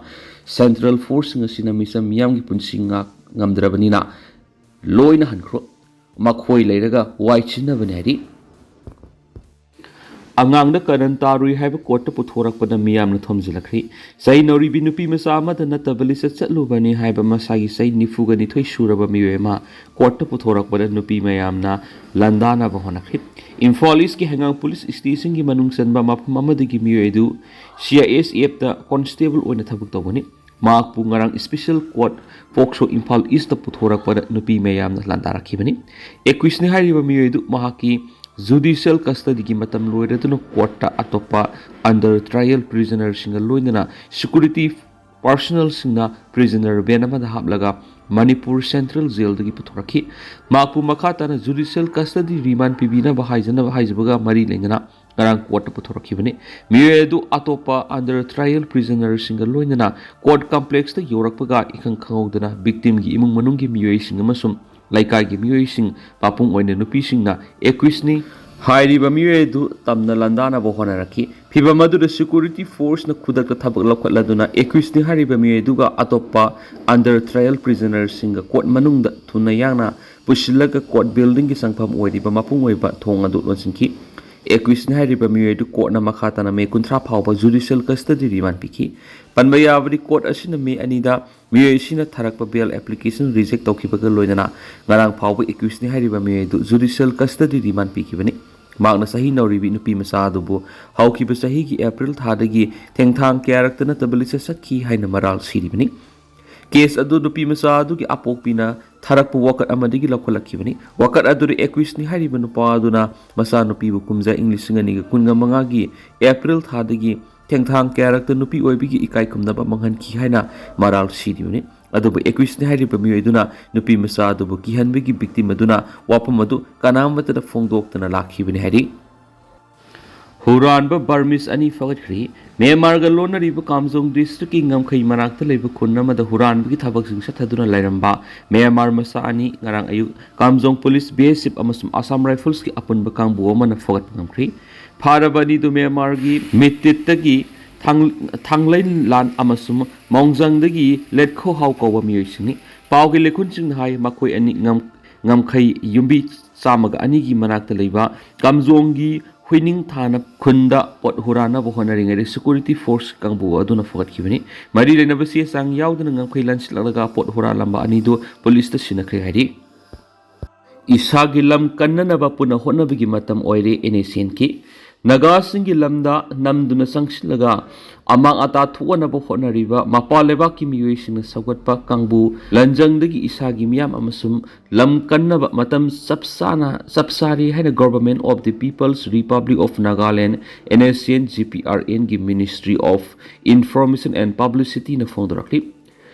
central forceꯁꯤꯡ ꯑꯁꯤꯅ ꯃꯤꯆꯝ ꯃꯤꯌꯥꯝꯒꯤ ꯄꯨꯟꯁꯤ ꯉꯥꯛ ꯉꯝꯗ꯭ꯔꯕꯅꯤꯅ ꯂꯣꯏꯅ ꯍꯟꯈ꯭ꯔꯣ, ꯃꯈꯣꯏ ꯂꯩꯔꯒ ꯋꯥꯏ ꯆꯤꯟꯅꯕꯅꯤ ꯍꯥꯏꯔꯤ꯫ ꯑꯉꯥꯡꯗ ꯀꯔꯟ ꯇꯥꯔꯨꯏ ꯍꯥꯏꯕ ꯀꯣꯔꯠꯇ ꯄꯨꯊꯣꯔꯛꯄꯗ ꯃꯤꯌꯥꯝꯅ ꯊꯣꯝꯖꯤꯜꯂꯛꯈ꯭ꯔꯤ꯫ ꯆꯍꯤ ꯅꯧꯔꯤꯕꯤ ꯅꯨꯄꯤ ꯃꯆꯥ ꯑꯃꯗ ꯅꯠꯇꯕ ꯂꯤꯆꯠ ꯆꯠꯂꯨꯕꯅꯤ ꯍꯥꯏꯕ ꯃꯁꯥꯒꯤ ꯆꯍꯤ ꯅꯤꯐꯨꯒ ꯅꯤꯊꯣꯏ ꯁꯨꯔꯕ ꯃꯤꯑꯣꯏ ꯑꯃ ꯀꯣꯔꯠꯇ ꯄꯨꯊꯣꯔꯛꯄꯗ ꯅꯨꯄꯤ ꯃꯌꯥꯝꯅ ꯂꯥꯟꯗꯥꯅꯕ ꯍꯣꯠꯅꯈ꯭ꯔꯤ꯫ ꯏꯝꯐꯥꯜ ꯏꯁꯀꯤ ꯍꯩꯉꯥꯡ ꯄꯨꯂꯤꯁ ꯁ꯭ꯇꯦꯁꯟꯒꯤ ꯃꯅꯨꯡ ꯆꯟꯕ ꯃꯐꯝ ꯑꯃꯗꯒꯤ ꯃꯤꯑꯣꯏ ꯑꯗꯨ ꯁꯤ ꯑꯥꯏ ꯑꯦꯁ ꯑꯦꯐꯇ ꯀꯣꯟꯁꯇꯦꯕꯜ ꯑꯣꯏꯅ ꯊꯕꯛ ꯇꯧꯕꯅꯤ꯫ ꯃꯍꯥꯛꯄꯨ ꯉꯔꯥꯡ ꯏꯁꯄꯤꯁꯦꯜ ꯀꯣꯔꯠ ꯄꯣꯛꯁꯣ ꯏꯝꯐꯥꯜ ꯏꯁꯇ ꯄꯨꯊꯣꯔꯛꯄꯗ ꯅꯨꯄꯤ ꯃꯌꯥꯝꯅ ꯂꯥꯟꯗꯥꯔꯛꯈꯤꯕꯅꯤ꯫ ꯑꯦꯀ꯭ꯋꯤꯁꯅꯤ ꯍꯥꯏꯔꯤꯕ ꯃꯤꯑꯣꯏ ꯑꯗꯨ ꯃꯍꯥꯛꯀꯤ ꯖꯨꯗꯤꯁꯤꯌꯦꯜ ꯀꯁꯇꯗꯤꯒꯤ ꯃꯇꯝ ꯂꯣꯏꯔꯗꯨꯅ ꯀꯣꯔꯠꯇ ꯑꯇꯣꯞꯄ ꯑꯟꯗꯔ ꯇ꯭ꯔꯥꯏꯌꯦꯜ ꯄ꯭ꯔꯤꯖꯅꯔꯁꯤꯡꯒ ꯂꯣꯏꯅꯅ ꯁꯦꯀ꯭ꯌꯨꯔꯤꯇꯤ ꯄꯥꯔꯁꯅꯦꯜꯁꯤꯡꯅ ꯄ꯭ꯔꯤꯖꯅꯔ ꯚꯦꯟ ꯑꯃꯗ ꯍꯥꯞꯂꯒ ꯃꯅꯤꯄꯨꯔ ꯁꯦꯟꯇ꯭ꯔꯦꯜ ꯖꯦꯜꯗꯒꯤ ꯄꯨꯊꯣꯔꯛꯈꯤ꯫ ꯃꯍꯥꯛꯄꯨ ꯃꯈꯥ ꯇꯥꯅ ꯖꯨꯗꯤꯁꯤꯌꯦꯜ ꯀꯁꯇꯗꯤ ꯔꯤꯃꯥꯟ ꯄꯤꯕꯤꯅꯕ ꯍꯥꯏꯖꯅꯕ ꯍꯥꯏꯖꯕꯒ ꯃꯔꯤ ꯂꯩꯅꯅ ꯉꯔꯥꯡ ꯀꯣꯔꯠꯇ ꯄꯨꯊꯣꯔꯛꯈꯤꯕꯅꯤ꯫ ꯃꯤꯑꯣꯏ ꯑꯗꯨ ꯑꯇꯣꯞꯄ ꯑꯟꯗꯔ ꯇ꯭ꯔꯥꯏꯌꯦꯜ ꯄ꯭ꯔꯤꯖꯅꯔꯁꯤꯡꯒ ꯂꯣꯏꯅꯅ ꯀꯣꯔꯠ ꯀꯝꯄ꯭ꯂꯦꯛꯁꯇ ꯌꯧꯔꯛꯄꯒ ꯏꯈꯪ ꯈꯪꯍꯧꯗꯅ ꯚꯤꯛꯇꯤꯝꯒꯤ ꯏꯃꯨꯡ ꯃꯅꯨꯡꯒꯤ ꯃꯤꯑꯣꯏꯁꯤꯡ ꯑꯃꯁꯨꯡ ꯂꯩꯀꯥꯏꯒꯤ ꯃꯤꯑꯣꯏꯁꯤꯡ, ꯃꯄꯨꯡ ꯑꯣꯏꯅ ꯅꯨꯄꯤꯁꯤꯡꯅ ꯑꯦꯀ꯭ꯋꯤꯁꯅꯤ ꯍꯥꯏꯔꯤꯕ ꯃꯤꯑꯣꯏ ꯑꯗꯨ ꯇꯝꯅ ꯂꯥꯟꯗꯥꯅꯕ ꯍꯣꯠꯅꯔꯛꯈꯤ꯫ ꯐꯤꯚꯝ ꯑꯗꯨꯗ ꯁꯦꯀ꯭ꯌꯨꯔꯤꯇꯤ ꯐꯣꯔꯁꯅ ꯈꯨꯗꯛꯇ ꯊꯕꯛ ꯂꯧꯈꯠꯂꯗꯨꯅ ꯑꯦꯀ꯭ꯋꯤꯁꯅꯤ ꯍꯥꯏꯔꯤꯕ ꯃꯤꯑꯣꯏ ꯑꯗꯨꯒ ꯑꯇꯣꯞꯄ ꯑꯟꯗꯔ ꯇ꯭ꯔꯥꯏꯌꯦꯜ ꯄ꯭ꯔꯤꯖꯅꯔꯁꯤꯡꯒ ꯀꯣꯔꯠ ꯃꯅꯨꯡꯗ ꯊꯨꯅ ꯌꯥꯡꯅ ꯄꯨꯁꯤꯜꯂꯒ ꯀꯣꯔꯠ ꯕꯤꯜꯗꯤꯡꯒꯤ ꯆꯪꯐꯝ ꯑꯣꯏꯔꯤꯕ ꯃꯄꯨꯡ ꯑꯣꯏꯕ ꯊꯣꯡ ꯑꯗꯨ ꯂꯣꯟꯁꯤꯟꯈꯤ꯫ ꯑꯦꯀ꯭ꯋꯤꯁꯅꯤ ꯍꯥꯏꯔꯤꯕ ꯃꯤꯑꯣꯏ ꯑꯗꯨ ꯀꯣꯔꯠꯅ ꯃꯈꯥ ꯇꯥꯅ ꯃꯦ ꯀꯨꯟꯊ꯭ꯔꯥ ꯐꯥꯎꯕ ꯖꯨꯗꯤꯁꯤꯌꯦꯜ ꯀꯁꯇꯗꯤ ꯔꯤꯃꯥꯟ ꯄꯤꯈꯤ꯫ ꯄꯟꯕ ꯌꯥꯕꯗꯤ, ꯀꯣꯔꯠ ꯑꯁꯤꯅ ꯃꯦ ꯑꯅꯤꯗ ꯃꯤꯑꯣꯏ ꯑꯁꯤꯅ ꯊꯥꯔꯛꯄ ꯕꯦꯜ ꯑꯦꯄ꯭ꯂꯤꯀꯦꯁꯟ ꯔꯤꯖꯦꯛ ꯇꯧꯈꯤꯕꯒ ꯂꯣꯏꯅꯅ ꯉꯔꯥꯡ ꯐꯥꯎꯕ ꯑꯦꯀ꯭ꯋꯤꯁꯅꯤ ꯍꯥꯏꯔꯤꯕ ꯃꯤꯑꯣꯏ ꯑꯗꯨ ꯖꯨꯗꯤꯁꯤꯌꯦꯜ ꯀꯁꯇꯗꯤ ꯔꯤꯃꯥꯟ ꯄꯤꯈꯤꯕꯅꯤ꯫ ꯃꯍꯥꯛꯅ ꯆꯍꯤ ꯅꯧꯔꯤꯕꯤ ꯅꯨꯄꯤ ꯃꯆꯥ ꯑꯗꯨꯕꯨ ꯍꯧꯈꯤꯕ ꯆꯍꯤꯒꯤ ꯑꯦꯄ꯭ꯔꯤꯜ ꯊꯥꯗꯒꯤ ꯊꯦꯡꯊꯥꯡ ꯀꯌꯥꯔꯛꯇ ꯅꯠꯇꯕ ꯂꯤꯆꯠ ꯆꯠꯈꯤ ꯍꯥꯏꯅ ꯃꯔꯥꯜ ꯁꯤꯔꯤꯕꯅꯤ꯫ ꯀꯦꯁ ꯑꯗꯨ ꯅꯨꯄꯤ ꯃꯆꯥ ꯑꯗꯨꯒꯤ ꯑꯄꯣꯛꯄꯤꯅ ꯊꯥꯔꯛꯄ ꯋꯥꯀꯠ ꯑꯃꯗꯒꯤ ꯂꯧꯈꯠꯂꯛꯈꯤꯕꯅꯤ꯫ ꯋꯥꯀꯠ ꯑꯗꯨꯗ ꯑꯦꯀ꯭ꯋꯤꯁꯅꯤ ꯍꯥꯏꯔꯤꯕ ꯅꯨꯄꯥ ꯑꯗꯨꯅ ꯃꯆꯥꯅꯨꯄꯤꯕꯨ ꯀꯨꯝꯖꯥ ꯏꯪ ꯂꯤꯁꯤꯡ ꯑꯅꯤꯒ ꯀꯨꯟꯒ ꯃꯉꯥꯒꯤ ꯑꯦꯄ꯭ꯔꯤꯜ ꯊꯥꯗꯒꯤ ꯊꯦꯡꯊꯥꯡ ꯀꯌꯥꯔꯛꯇ ꯅꯨꯄꯤ ꯑꯣꯏꯕꯤꯒꯤ ꯏꯀꯥꯏ ꯈꯨꯝꯅꯕ ꯃꯥꯡꯍꯟꯈꯤ ꯍꯥꯏꯅ ꯃꯔꯥꯜ ꯁꯤꯔꯤꯕꯅꯤ꯫ ꯑꯗꯨꯕꯨ ꯑꯦꯀ꯭ꯋꯤꯁꯅꯤ ꯍꯥꯏꯔꯤꯕ ꯃꯤꯑꯣꯏ ꯑꯗꯨꯅ ꯅꯨꯄꯤ ꯃꯆꯥ ꯑꯗꯨꯕꯨ ꯀꯤꯍꯟꯕꯒꯤ ꯚꯤꯛꯇꯤꯝ ꯑꯗꯨꯅ ꯋꯥꯐꯝ ꯑꯗꯨ ꯀꯅꯥꯃꯠꯇꯗ ꯐꯣꯡꯗꯣꯛꯇꯅ ꯂꯥꯛꯈꯤꯕꯅꯤ ꯍꯥꯏꯔꯤ꯫ ꯍꯨꯔꯥꯟꯕ ꯕꯔꯃꯤꯁ ꯑꯅꯤ ꯐꯒꯠꯈ꯭ꯔꯦ꯫ ꯃ꯭ꯌꯥꯟꯃꯥꯔꯒ ꯂꯣꯟꯅꯔꯤꯕ ꯀꯥꯝꯖꯣꯡ ꯗꯤꯁꯇ꯭ꯔꯤꯛꯀꯤ ꯉꯝꯈꯩ ꯃꯅꯥꯛꯇ ꯂꯩꯕ ꯈꯨꯟ ꯑꯃꯗ ꯍꯨꯔꯥꯟꯕꯒꯤ ꯊꯕꯛꯁꯤꯡ ꯆꯠꯊꯗꯨꯅ ꯂꯩꯔꯝꯕ ꯃ꯭ꯌꯥꯟꯃꯥꯔ ꯃꯆꯥ ꯑꯅꯤ ꯉꯔꯥꯡ ꯑꯌꯨꯛ ꯀꯥꯝꯖꯣꯡ ꯄꯨꯂꯤꯁ, ꯕꯤ ꯑꯦꯁ ꯑꯦꯐ ꯑꯃꯁꯨꯡ ꯑꯁꯥꯝ ꯔꯥꯏꯐꯜꯁꯀꯤ ꯑꯄꯨꯟꯕ ꯀꯥꯡꯕꯨ ꯑꯃꯅ ꯐꯒꯠꯄ ꯉꯝꯈ꯭ꯔꯦ꯫ ꯐꯥꯔꯕ ꯑꯅꯤꯗꯨ ꯃ꯭ꯌꯥꯟꯃꯥꯔꯒꯤ ꯃꯤꯇꯤꯠꯇꯒꯤ ꯊꯥꯡ-, ꯊꯥꯡꯂꯩꯟꯂꯥꯟ ꯑꯃꯁꯨꯡ ꯃꯣꯡꯖꯪꯗꯒꯤ ꯂꯦꯠꯈꯣꯍꯥꯎ ꯀꯧꯕ ꯃꯤꯑꯣꯏꯁꯤꯡꯅꯤ꯫ ꯄꯥꯎꯒꯤ ꯂꯩꯈꯨꯟꯁꯤꯡꯅ ꯍꯥꯏ, ꯃꯈꯣꯏ ꯑꯅꯤ ꯉꯝ-, ꯉꯝꯈꯩ ꯌꯨꯝꯕꯤ ꯆꯥꯝꯃꯒ ꯑꯅꯤꯒꯤ ꯃꯅꯥꯛꯇ ꯂꯩꯕ ꯀꯥꯝꯖꯣꯡꯒꯤ ꯍꯨꯏꯅꯤꯡ ꯊꯥꯅ ꯈꯨꯟꯗ ꯄꯣꯠ ꯍꯨꯔꯥꯟꯅꯕ ꯍꯣꯠꯅꯔꯤꯉꯩꯗ ꯁꯦꯀ꯭ꯌꯨꯔꯤꯇꯤ ꯐꯣꯔꯁ ꯀꯥꯡꯕꯨ ꯑꯗꯨꯅ ꯐꯒꯠꯈꯤꯕꯅꯤ꯫ ꯃꯔꯤ ꯂꯩꯅꯕ ꯆꯦ ꯆꯥꯡ ꯌꯥꯎꯗꯅ ꯉꯝꯈꯩ ꯂꯥꯟꯁꯤꯜꯂꯛꯂꯒ ꯄꯣꯠ ꯍꯨꯔꯥꯜꯂꯝꯕ ꯑꯅꯤꯗꯨ ꯄꯨꯂꯤꯁꯇ ꯁꯤꯟꯅꯈ꯭ꯔꯦ ꯍꯥꯏꯔꯤ꯫ ꯏꯁꯥꯒꯤ ꯂꯝ ꯀꯟꯅꯅꯕ ꯄꯨꯟꯅ ꯍꯣꯠꯅꯕꯒꯤ ꯃꯇꯝ ꯑꯣꯏꯔꯦ, ꯑꯦꯟ ꯑꯦ ꯁꯤ ꯑꯦꯟ ꯀꯤ꯫ ꯅꯥꯒꯥꯁꯤꯡꯒꯤ ꯂꯝꯗ ꯅꯝꯗꯨꯅ ꯆꯪꯁꯤꯜꯂꯒ ꯑꯃꯥꯡ ꯑꯇꯥ ꯊꯣꯛꯍꯟꯅꯕ ꯍꯣꯠꯅꯔꯤꯕ ꯃꯄꯥꯟ ꯂꯩꯕꯥꯛꯀꯤ ꯃꯤꯑꯣꯏꯁꯤꯡꯅ ꯁꯧꯒꯠꯄ ꯀꯥꯡꯕꯨ, ꯂꯟꯖꯪꯗꯒꯤ ꯏꯁꯥꯒꯤ ꯃꯤꯌꯥꯝ ꯑꯃꯁꯨꯡ ꯂꯝ ꯀꯟꯅꯕ ꯃꯇꯝ ꯆꯞ ꯆꯥꯅ, ꯆꯞ ꯆꯥꯔꯤ ꯍꯥꯏꯅ Government of the People's Republic of Nagaland, N S C N G P R N ꯒꯤ Ministry of Information and Publicity ꯅ ꯐꯣꯡꯗꯣꯔꯛꯂꯤ꯫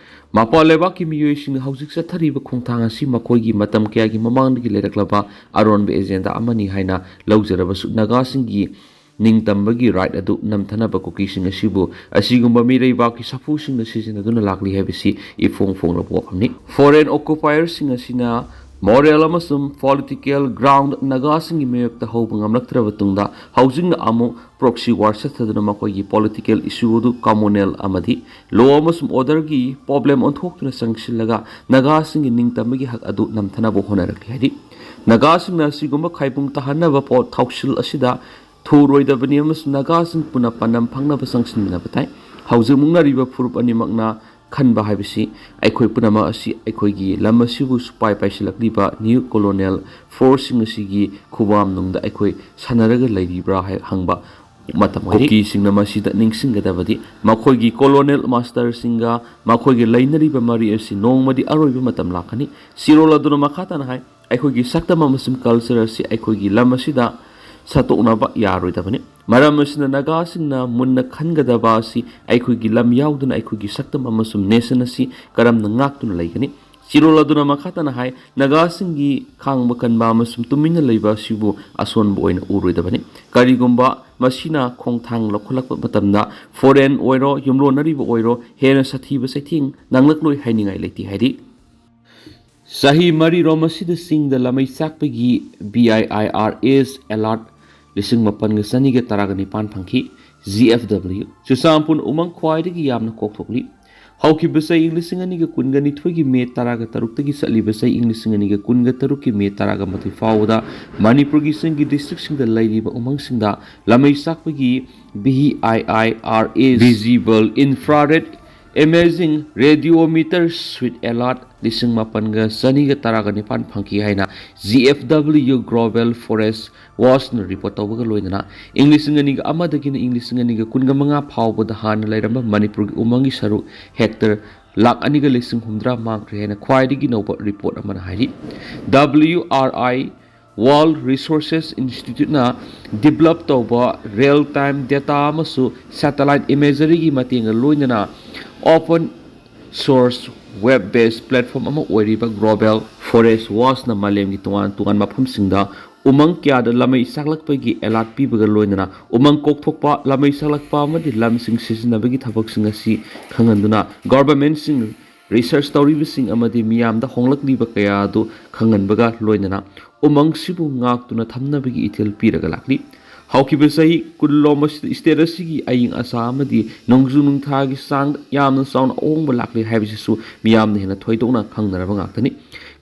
ꯃꯄꯥꯟ ꯂꯩꯕꯥꯛꯀꯤ ꯃꯤꯑꯣꯏꯁꯤꯡꯅ ꯍꯧꯖꯤꯛ ꯆꯠꯊꯔꯤꯕ ꯈꯣꯡꯊꯥꯡ ꯑꯁꯤ ꯃꯈꯣꯏꯒꯤ ꯃꯇꯝ ꯀꯌꯥꯒꯤ ꯃꯃꯥꯡꯗꯒꯤ ꯂꯩꯔꯛꯂꯕ ꯑꯔꯣꯟꯕ ꯑꯦꯖꯦꯟꯗꯥ ꯑꯃꯅꯤ ꯍꯥꯏꯅ ꯂꯧꯖꯔꯕꯁꯨ, ꯅꯥꯒꯥꯁꯤꯡꯒꯤ ꯅꯤꯡꯇꯝꯕꯒꯤ ꯔꯥꯏꯠ ꯑꯗꯨ ꯅꯝꯊꯅꯕ ꯀꯨꯀꯤꯁꯤꯡ ꯑꯁꯤꯕꯨ ꯑꯁꯤꯒꯨꯝꯕ ꯃꯤꯔꯩꯕꯥꯛꯀꯤ ꯁꯥꯐꯨꯁꯤꯡꯅ ꯁꯤꯖꯤꯟꯅꯗꯨꯅ ꯂꯥꯛꯂꯤ ꯍꯥꯏꯕꯁꯤ ꯏꯐꯣꯡ ꯐꯣꯡꯂꯕ ꯋꯥꯐꯝꯅꯤ꯫ ꯐꯣꯔꯦꯟ ꯑꯣꯀꯨꯄꯥꯌꯔꯁꯤꯡ ꯑꯁꯤꯅ ꯃꯣꯔꯦꯜ ꯑꯃꯁꯨꯡ ꯄꯣꯂꯤꯇꯤꯀꯦꯜ ꯒ꯭ꯔꯥꯎꯟꯗ ꯅꯥꯒꯥꯁꯤꯡꯒꯤ ꯃꯥꯌꯣꯛꯇ ꯍꯧꯕ ꯉꯝꯂꯛꯇ꯭ꯔꯕ ꯇꯨꯡꯗ, ꯍꯧꯖꯤꯛꯅ ꯑꯃꯨꯛ ꯄ꯭ꯔꯣꯛꯁꯤ ꯋꯥꯔ ꯆꯠꯊꯗꯨꯅ ꯃꯈꯣꯏꯒꯤ ꯄꯣꯂꯤꯇꯤꯀꯦꯜ ꯏꯁꯨ ꯑꯗꯨ ꯀꯝꯃꯨꯅꯦꯜ ꯑꯃꯗꯤ ꯂꯣ ꯑꯃꯁꯨꯡ ꯑꯣꯔꯗꯔꯒꯤ ꯄ꯭ꯔꯣꯕ꯭ꯂꯦꯝ ꯑꯣꯟꯊꯣꯛꯇꯨꯅ ꯆꯪꯁꯤꯜꯂꯒ ꯅꯥꯒꯥꯁꯤꯡꯒꯤ ꯅꯤꯡꯇꯝꯕꯒꯤ ꯍꯛ ꯑꯗꯨ ꯅꯝꯊꯅꯕ ꯍꯣꯠꯅꯔꯛꯂꯤ ꯍꯥꯏꯔꯤ꯫ ꯅꯥꯒꯥꯁꯤꯡꯅ ꯑꯁꯤꯒꯨꯝꯕ ꯈꯥꯏꯕꯨꯡ ꯇꯥꯍꯟꯅꯕ ꯄꯣꯠ ꯊꯧꯁꯤꯜ ꯑꯁꯤꯗ ꯊꯨꯔꯣꯏꯗꯕꯅꯤ ꯑꯃꯁꯨꯡ ꯅꯥꯒꯥꯁꯤꯡ ꯄꯨꯟꯅ ꯄꯥꯟꯗꯝ ꯐꯪꯅꯕ ꯆꯪꯁꯤꯟꯃꯤꯟꯅꯕ ꯇꯥꯏ꯫ ꯍꯧꯖꯤꯛ ꯃꯨꯛꯅꯔꯤꯕ ꯐꯨꯔꯨꯞ ꯑꯅꯤꯃꯛꯅ ꯈꯟꯕ ꯍꯥꯏꯕꯁꯤ ꯑꯩꯈꯣꯏ ꯄꯨꯝꯅꯃꯛ ꯑꯁꯤ ꯑꯩꯈꯣꯏꯒꯤ ꯂꯝ ꯑꯁꯤꯕꯨ ꯁꯨꯄꯥꯏ ꯄꯥꯏꯁꯤꯜꯂꯛꯂꯤꯕ ꯅ꯭ꯌꯨ ꯀꯣꯂꯣꯅꯦꯜ ꯐꯣꯔꯁꯁꯤꯡ ꯑꯁꯤꯒꯤ ꯈꯨꯕꯥꯝꯅꯨꯡꯗ ꯑꯩꯈꯣꯏ ꯁꯥꯟꯅꯔꯒ ꯂꯩꯔꯤꯕ꯭ꯔꯥ ꯍꯥꯏ ꯍꯪꯕ ꯃꯇꯝ ꯑꯣꯏꯔꯤ꯫ ꯀꯨꯀꯤꯁꯤꯡꯅ ꯃꯁꯤꯗ ꯅꯤꯡꯁꯤꯡꯒꯗꯕꯗꯤ ꯃꯈꯣꯏꯒꯤ ꯀꯣꯂꯣꯅꯦꯜ ꯃꯥꯁꯇꯔꯁꯤꯡꯒ ꯃꯈꯣꯏꯒꯤ ꯂꯩꯅꯔꯤꯕ ꯃꯔꯤ ꯑꯁꯤ ꯅꯣꯡꯃꯗꯤ ꯑꯔꯣꯏꯕ ꯃꯇꯝ ꯂꯥꯛꯀꯅꯤ꯫ ꯆꯤꯔꯣꯜ ꯑꯗꯨꯅ ꯃꯈꯥ ꯇꯥꯅ ꯍꯥꯏ, ꯑꯩꯈꯣꯏꯒꯤ ꯁꯛꯇꯝ ꯑꯃꯁꯨꯡ ꯀꯜꯆꯔ ꯑꯁꯤ ꯑꯩꯈꯣꯏꯒꯤ ꯂꯝ ꯑꯁꯤꯗ ꯁꯠꯇꯣꯛꯅꯕ ꯌꯥꯔꯣꯏꯗꯕꯅꯤ꯫ ꯃꯔꯝ ꯑꯁꯤꯅ ꯅꯥꯒꯥꯁꯤꯡꯅ ꯃꯨꯟꯅ ꯈꯟꯒꯗꯕ ꯑꯁꯤ ꯑꯩꯈꯣꯏꯒꯤ ꯂꯝ ꯌꯥꯎꯗꯅ ꯑꯩꯈꯣꯏꯒꯤ ꯁꯛꯇꯝ ꯑꯃꯁꯨꯡ ꯅꯦꯁꯟ ꯑꯁꯤ ꯀꯔꯝꯅ ꯉꯥꯛꯇꯨꯅ ꯂꯩꯒꯅꯤ? ꯆꯤꯔꯣꯜ ꯑꯗꯨꯅ ꯃꯈꯥ ꯇꯥꯅ ꯍꯥꯏ, ꯅꯥꯒꯥꯁꯤꯡꯒꯤ ꯈꯥꯡꯕ ꯀꯟꯕ ꯑꯃꯁꯨꯡ ꯇꯨꯃꯤꯟꯅ ꯂꯩꯕ ꯑꯁꯤꯕꯨ ꯑꯁꯣꯟꯕ ꯑꯣꯏꯅ ꯎꯔꯣꯏꯗꯕꯅꯤ꯫ ꯀꯔꯤꯒꯨꯝꯕ ꯃꯁꯤꯅ ꯈꯣꯡꯊꯥꯡ ꯂꯧꯈꯠꯂꯛꯄ ꯃꯇꯝꯗ ꯐꯣꯔꯦꯟ ꯑꯣꯏꯔꯣ, ꯌꯨꯝꯂꯣꯟꯅꯔꯤꯕ ꯑꯣꯏꯔꯣ, ꯍꯦꯟꯅ ꯁꯥꯊꯤꯕ ꯆꯩꯊꯦꯡ ꯅꯪꯂꯛꯂꯣꯏ ꯍꯥꯏꯅꯤꯡꯉꯥꯏ ꯂꯩꯇꯦ ꯍꯥꯏꯔꯤ꯫ ꯆꯍꯤ ꯃꯔꯤꯔꯣꯝ ꯑꯁꯤꯗ ꯆꯤꯡꯗ ꯂꯃꯩ ꯆꯥꯛꯄꯒꯤ B I I R S alert ꯂꯤꯁꯤꯡ ꯃꯥꯄꯟꯒ ꯆꯅꯤꯒ ꯇꯔꯥꯒ ꯅꯤꯄꯥꯟ ꯐꯪꯈꯤ꯫ G F W ꯆꯨꯔꯆꯥꯟꯄꯨꯔ ꯎꯃꯪ ꯈ꯭ꯋꯥꯏꯗꯒꯤ ꯌꯥꯝꯅ ꯀꯣꯛꯊꯣꯛꯂꯤ꯫ ꯍꯧꯈꯤꯕ ꯆꯍꯤ ꯂꯤꯁꯤꯡ ꯑꯅꯤꯒ ꯀꯨꯟꯒ ꯅꯤꯊꯣꯏꯒꯤ ꯃꯦ ꯇꯔꯥꯒ ꯇꯔꯨꯛꯇꯒꯤ ꯆꯠꯂꯤꯕ ꯆꯍꯤ ꯂꯤꯁꯤꯡ ꯑꯅꯤꯒ ꯀꯨꯟꯒ ꯇꯔꯨꯛꯀꯤ ꯃꯦ ꯇꯔꯥꯒ ꯃꯥꯊꯣꯏ ꯐꯥꯎꯕꯗ ꯃꯅꯤꯄꯨꯔꯒꯤ ꯆꯤꯡꯒꯤ ꯗꯤꯁꯇ꯭ꯔꯤꯛꯁꯤꯡꯗ ꯂꯩꯔꯤꯕ ꯎꯃꯪꯁꯤꯡꯗ ꯂꯃꯩ ꯆꯥꯛꯄꯒꯤ B I I R S visible infrared Amazing Radiometer Suite Alert ꯂꯤꯁꯤꯡ ꯃꯥꯄꯟꯒ ꯆꯅꯤꯒ ꯇꯔꯥꯒ ꯅꯤꯄꯥꯟ ꯐꯪꯈꯤ ꯍꯥꯏꯅ G F W Global Forest Watchꯅ report ꯇꯧꯕꯒ ꯂꯣꯏꯅꯅ ꯏꯪ ꯂꯤꯁꯤꯡ ꯑꯅꯤꯒ ꯑꯃꯗꯒꯤꯅ ꯏꯪ ꯂꯤꯁꯤꯡ ꯑꯅꯤꯒ ꯀꯨꯟꯒ ꯃꯉꯥ ꯐꯥꯎꯕꯗ ꯍꯥꯟꯅ ꯂꯩꯔꯝꯕ ꯃꯅꯤꯄꯨꯔꯒꯤ ꯎꯃꯪꯒꯤ ꯁꯔꯨꯛ hectare ꯂꯥꯈ ꯑꯅꯤꯒ ꯂꯤꯁꯤꯡ ꯍꯨꯝꯗ꯭ꯔꯥ ꯃꯥꯡꯈ꯭ꯔꯦ ꯍꯥꯏꯅ ꯈ꯭ꯋꯥꯏꯗꯒꯤ ꯅꯧꯕ report ꯑꯃꯅ ꯍꯥꯏꯔꯤ꯫ W R I World Resources Instituteꯅ develop ꯇꯧꯕ real time data ꯑꯃꯁꯨ satellite imageryꯒꯤ ꯃꯇꯦꯡꯒ ꯂꯣꯏꯅꯅ open source web based platform ꯑꯃ ꯑꯣꯏꯔꯤꯕ Global Forest Watchꯅ ꯃꯥꯂꯦꯝꯒꯤ ꯇꯣꯉꯥꯟ ꯇꯣꯉꯥꯟꯕ ꯃꯐꯝꯁꯤꯡꯗ ꯎꯃꯪ ꯀꯌꯥꯗ ꯂꯃꯩ ꯁꯥꯠꯂꯛꯄꯒꯤ alert ꯄꯤꯕꯒ ꯂꯣꯏꯅꯅ ꯎꯃꯪ ꯀꯣꯛꯊꯣꯛꯄ, ꯂꯃꯩ ꯁꯥꯠꯂꯛꯄ ꯑꯃꯗꯤ ꯂꯝꯁꯤꯡ ꯁꯤꯖꯤꯟꯅꯕꯒꯤ ꯊꯕꯛꯁꯤꯡ ꯑꯁꯤ ꯈꯪꯍꯟꯗꯨꯅ governmentꯁꯤꯡ, research ꯇꯧꯔꯤꯕꯁꯤꯡ ꯑꯃꯗꯤ ꯃꯤꯌꯥꯝꯗ ꯍꯣꯡꯂꯛꯂꯤꯕ ꯀꯌꯥ ꯑꯗꯨ ꯈꯪꯍꯟꯕꯒ ꯂꯣꯏꯅꯅ ꯎꯃꯪꯁꯤꯕꯨ ꯉꯥꯛꯇꯨꯅ ꯊꯝꯅꯕꯒꯤ ꯏꯊꯤꯜ ꯄꯤꯔꯒ ꯂꯥꯛꯂꯤ꯫ ꯍꯧꯈꯤꯕ ꯆꯍꯤ ꯀꯨꯟꯂꯣꯝ ꯑꯁꯤꯗ state ꯑꯁꯤꯒꯤ ꯑꯏꯪ ꯑꯁꯥ ꯑꯃꯗꯤ ꯅꯣꯡꯖꯨ ꯅꯨꯡꯁꯥꯒꯤ ꯆꯥꯡꯗ ꯌꯥꯝꯅ ꯆꯥꯎꯅ ꯑꯍꯣꯡꯕ ꯂꯥꯛꯂꯤ ꯍꯥꯏꯕꯁꯤꯁꯨ ꯃꯤꯌꯥꯝꯅ ꯍꯦꯟꯅ ꯊꯣꯏꯗꯣꯛꯅ ꯈꯪꯅꯔꯕ ꯉꯥꯛꯇꯅꯤ꯫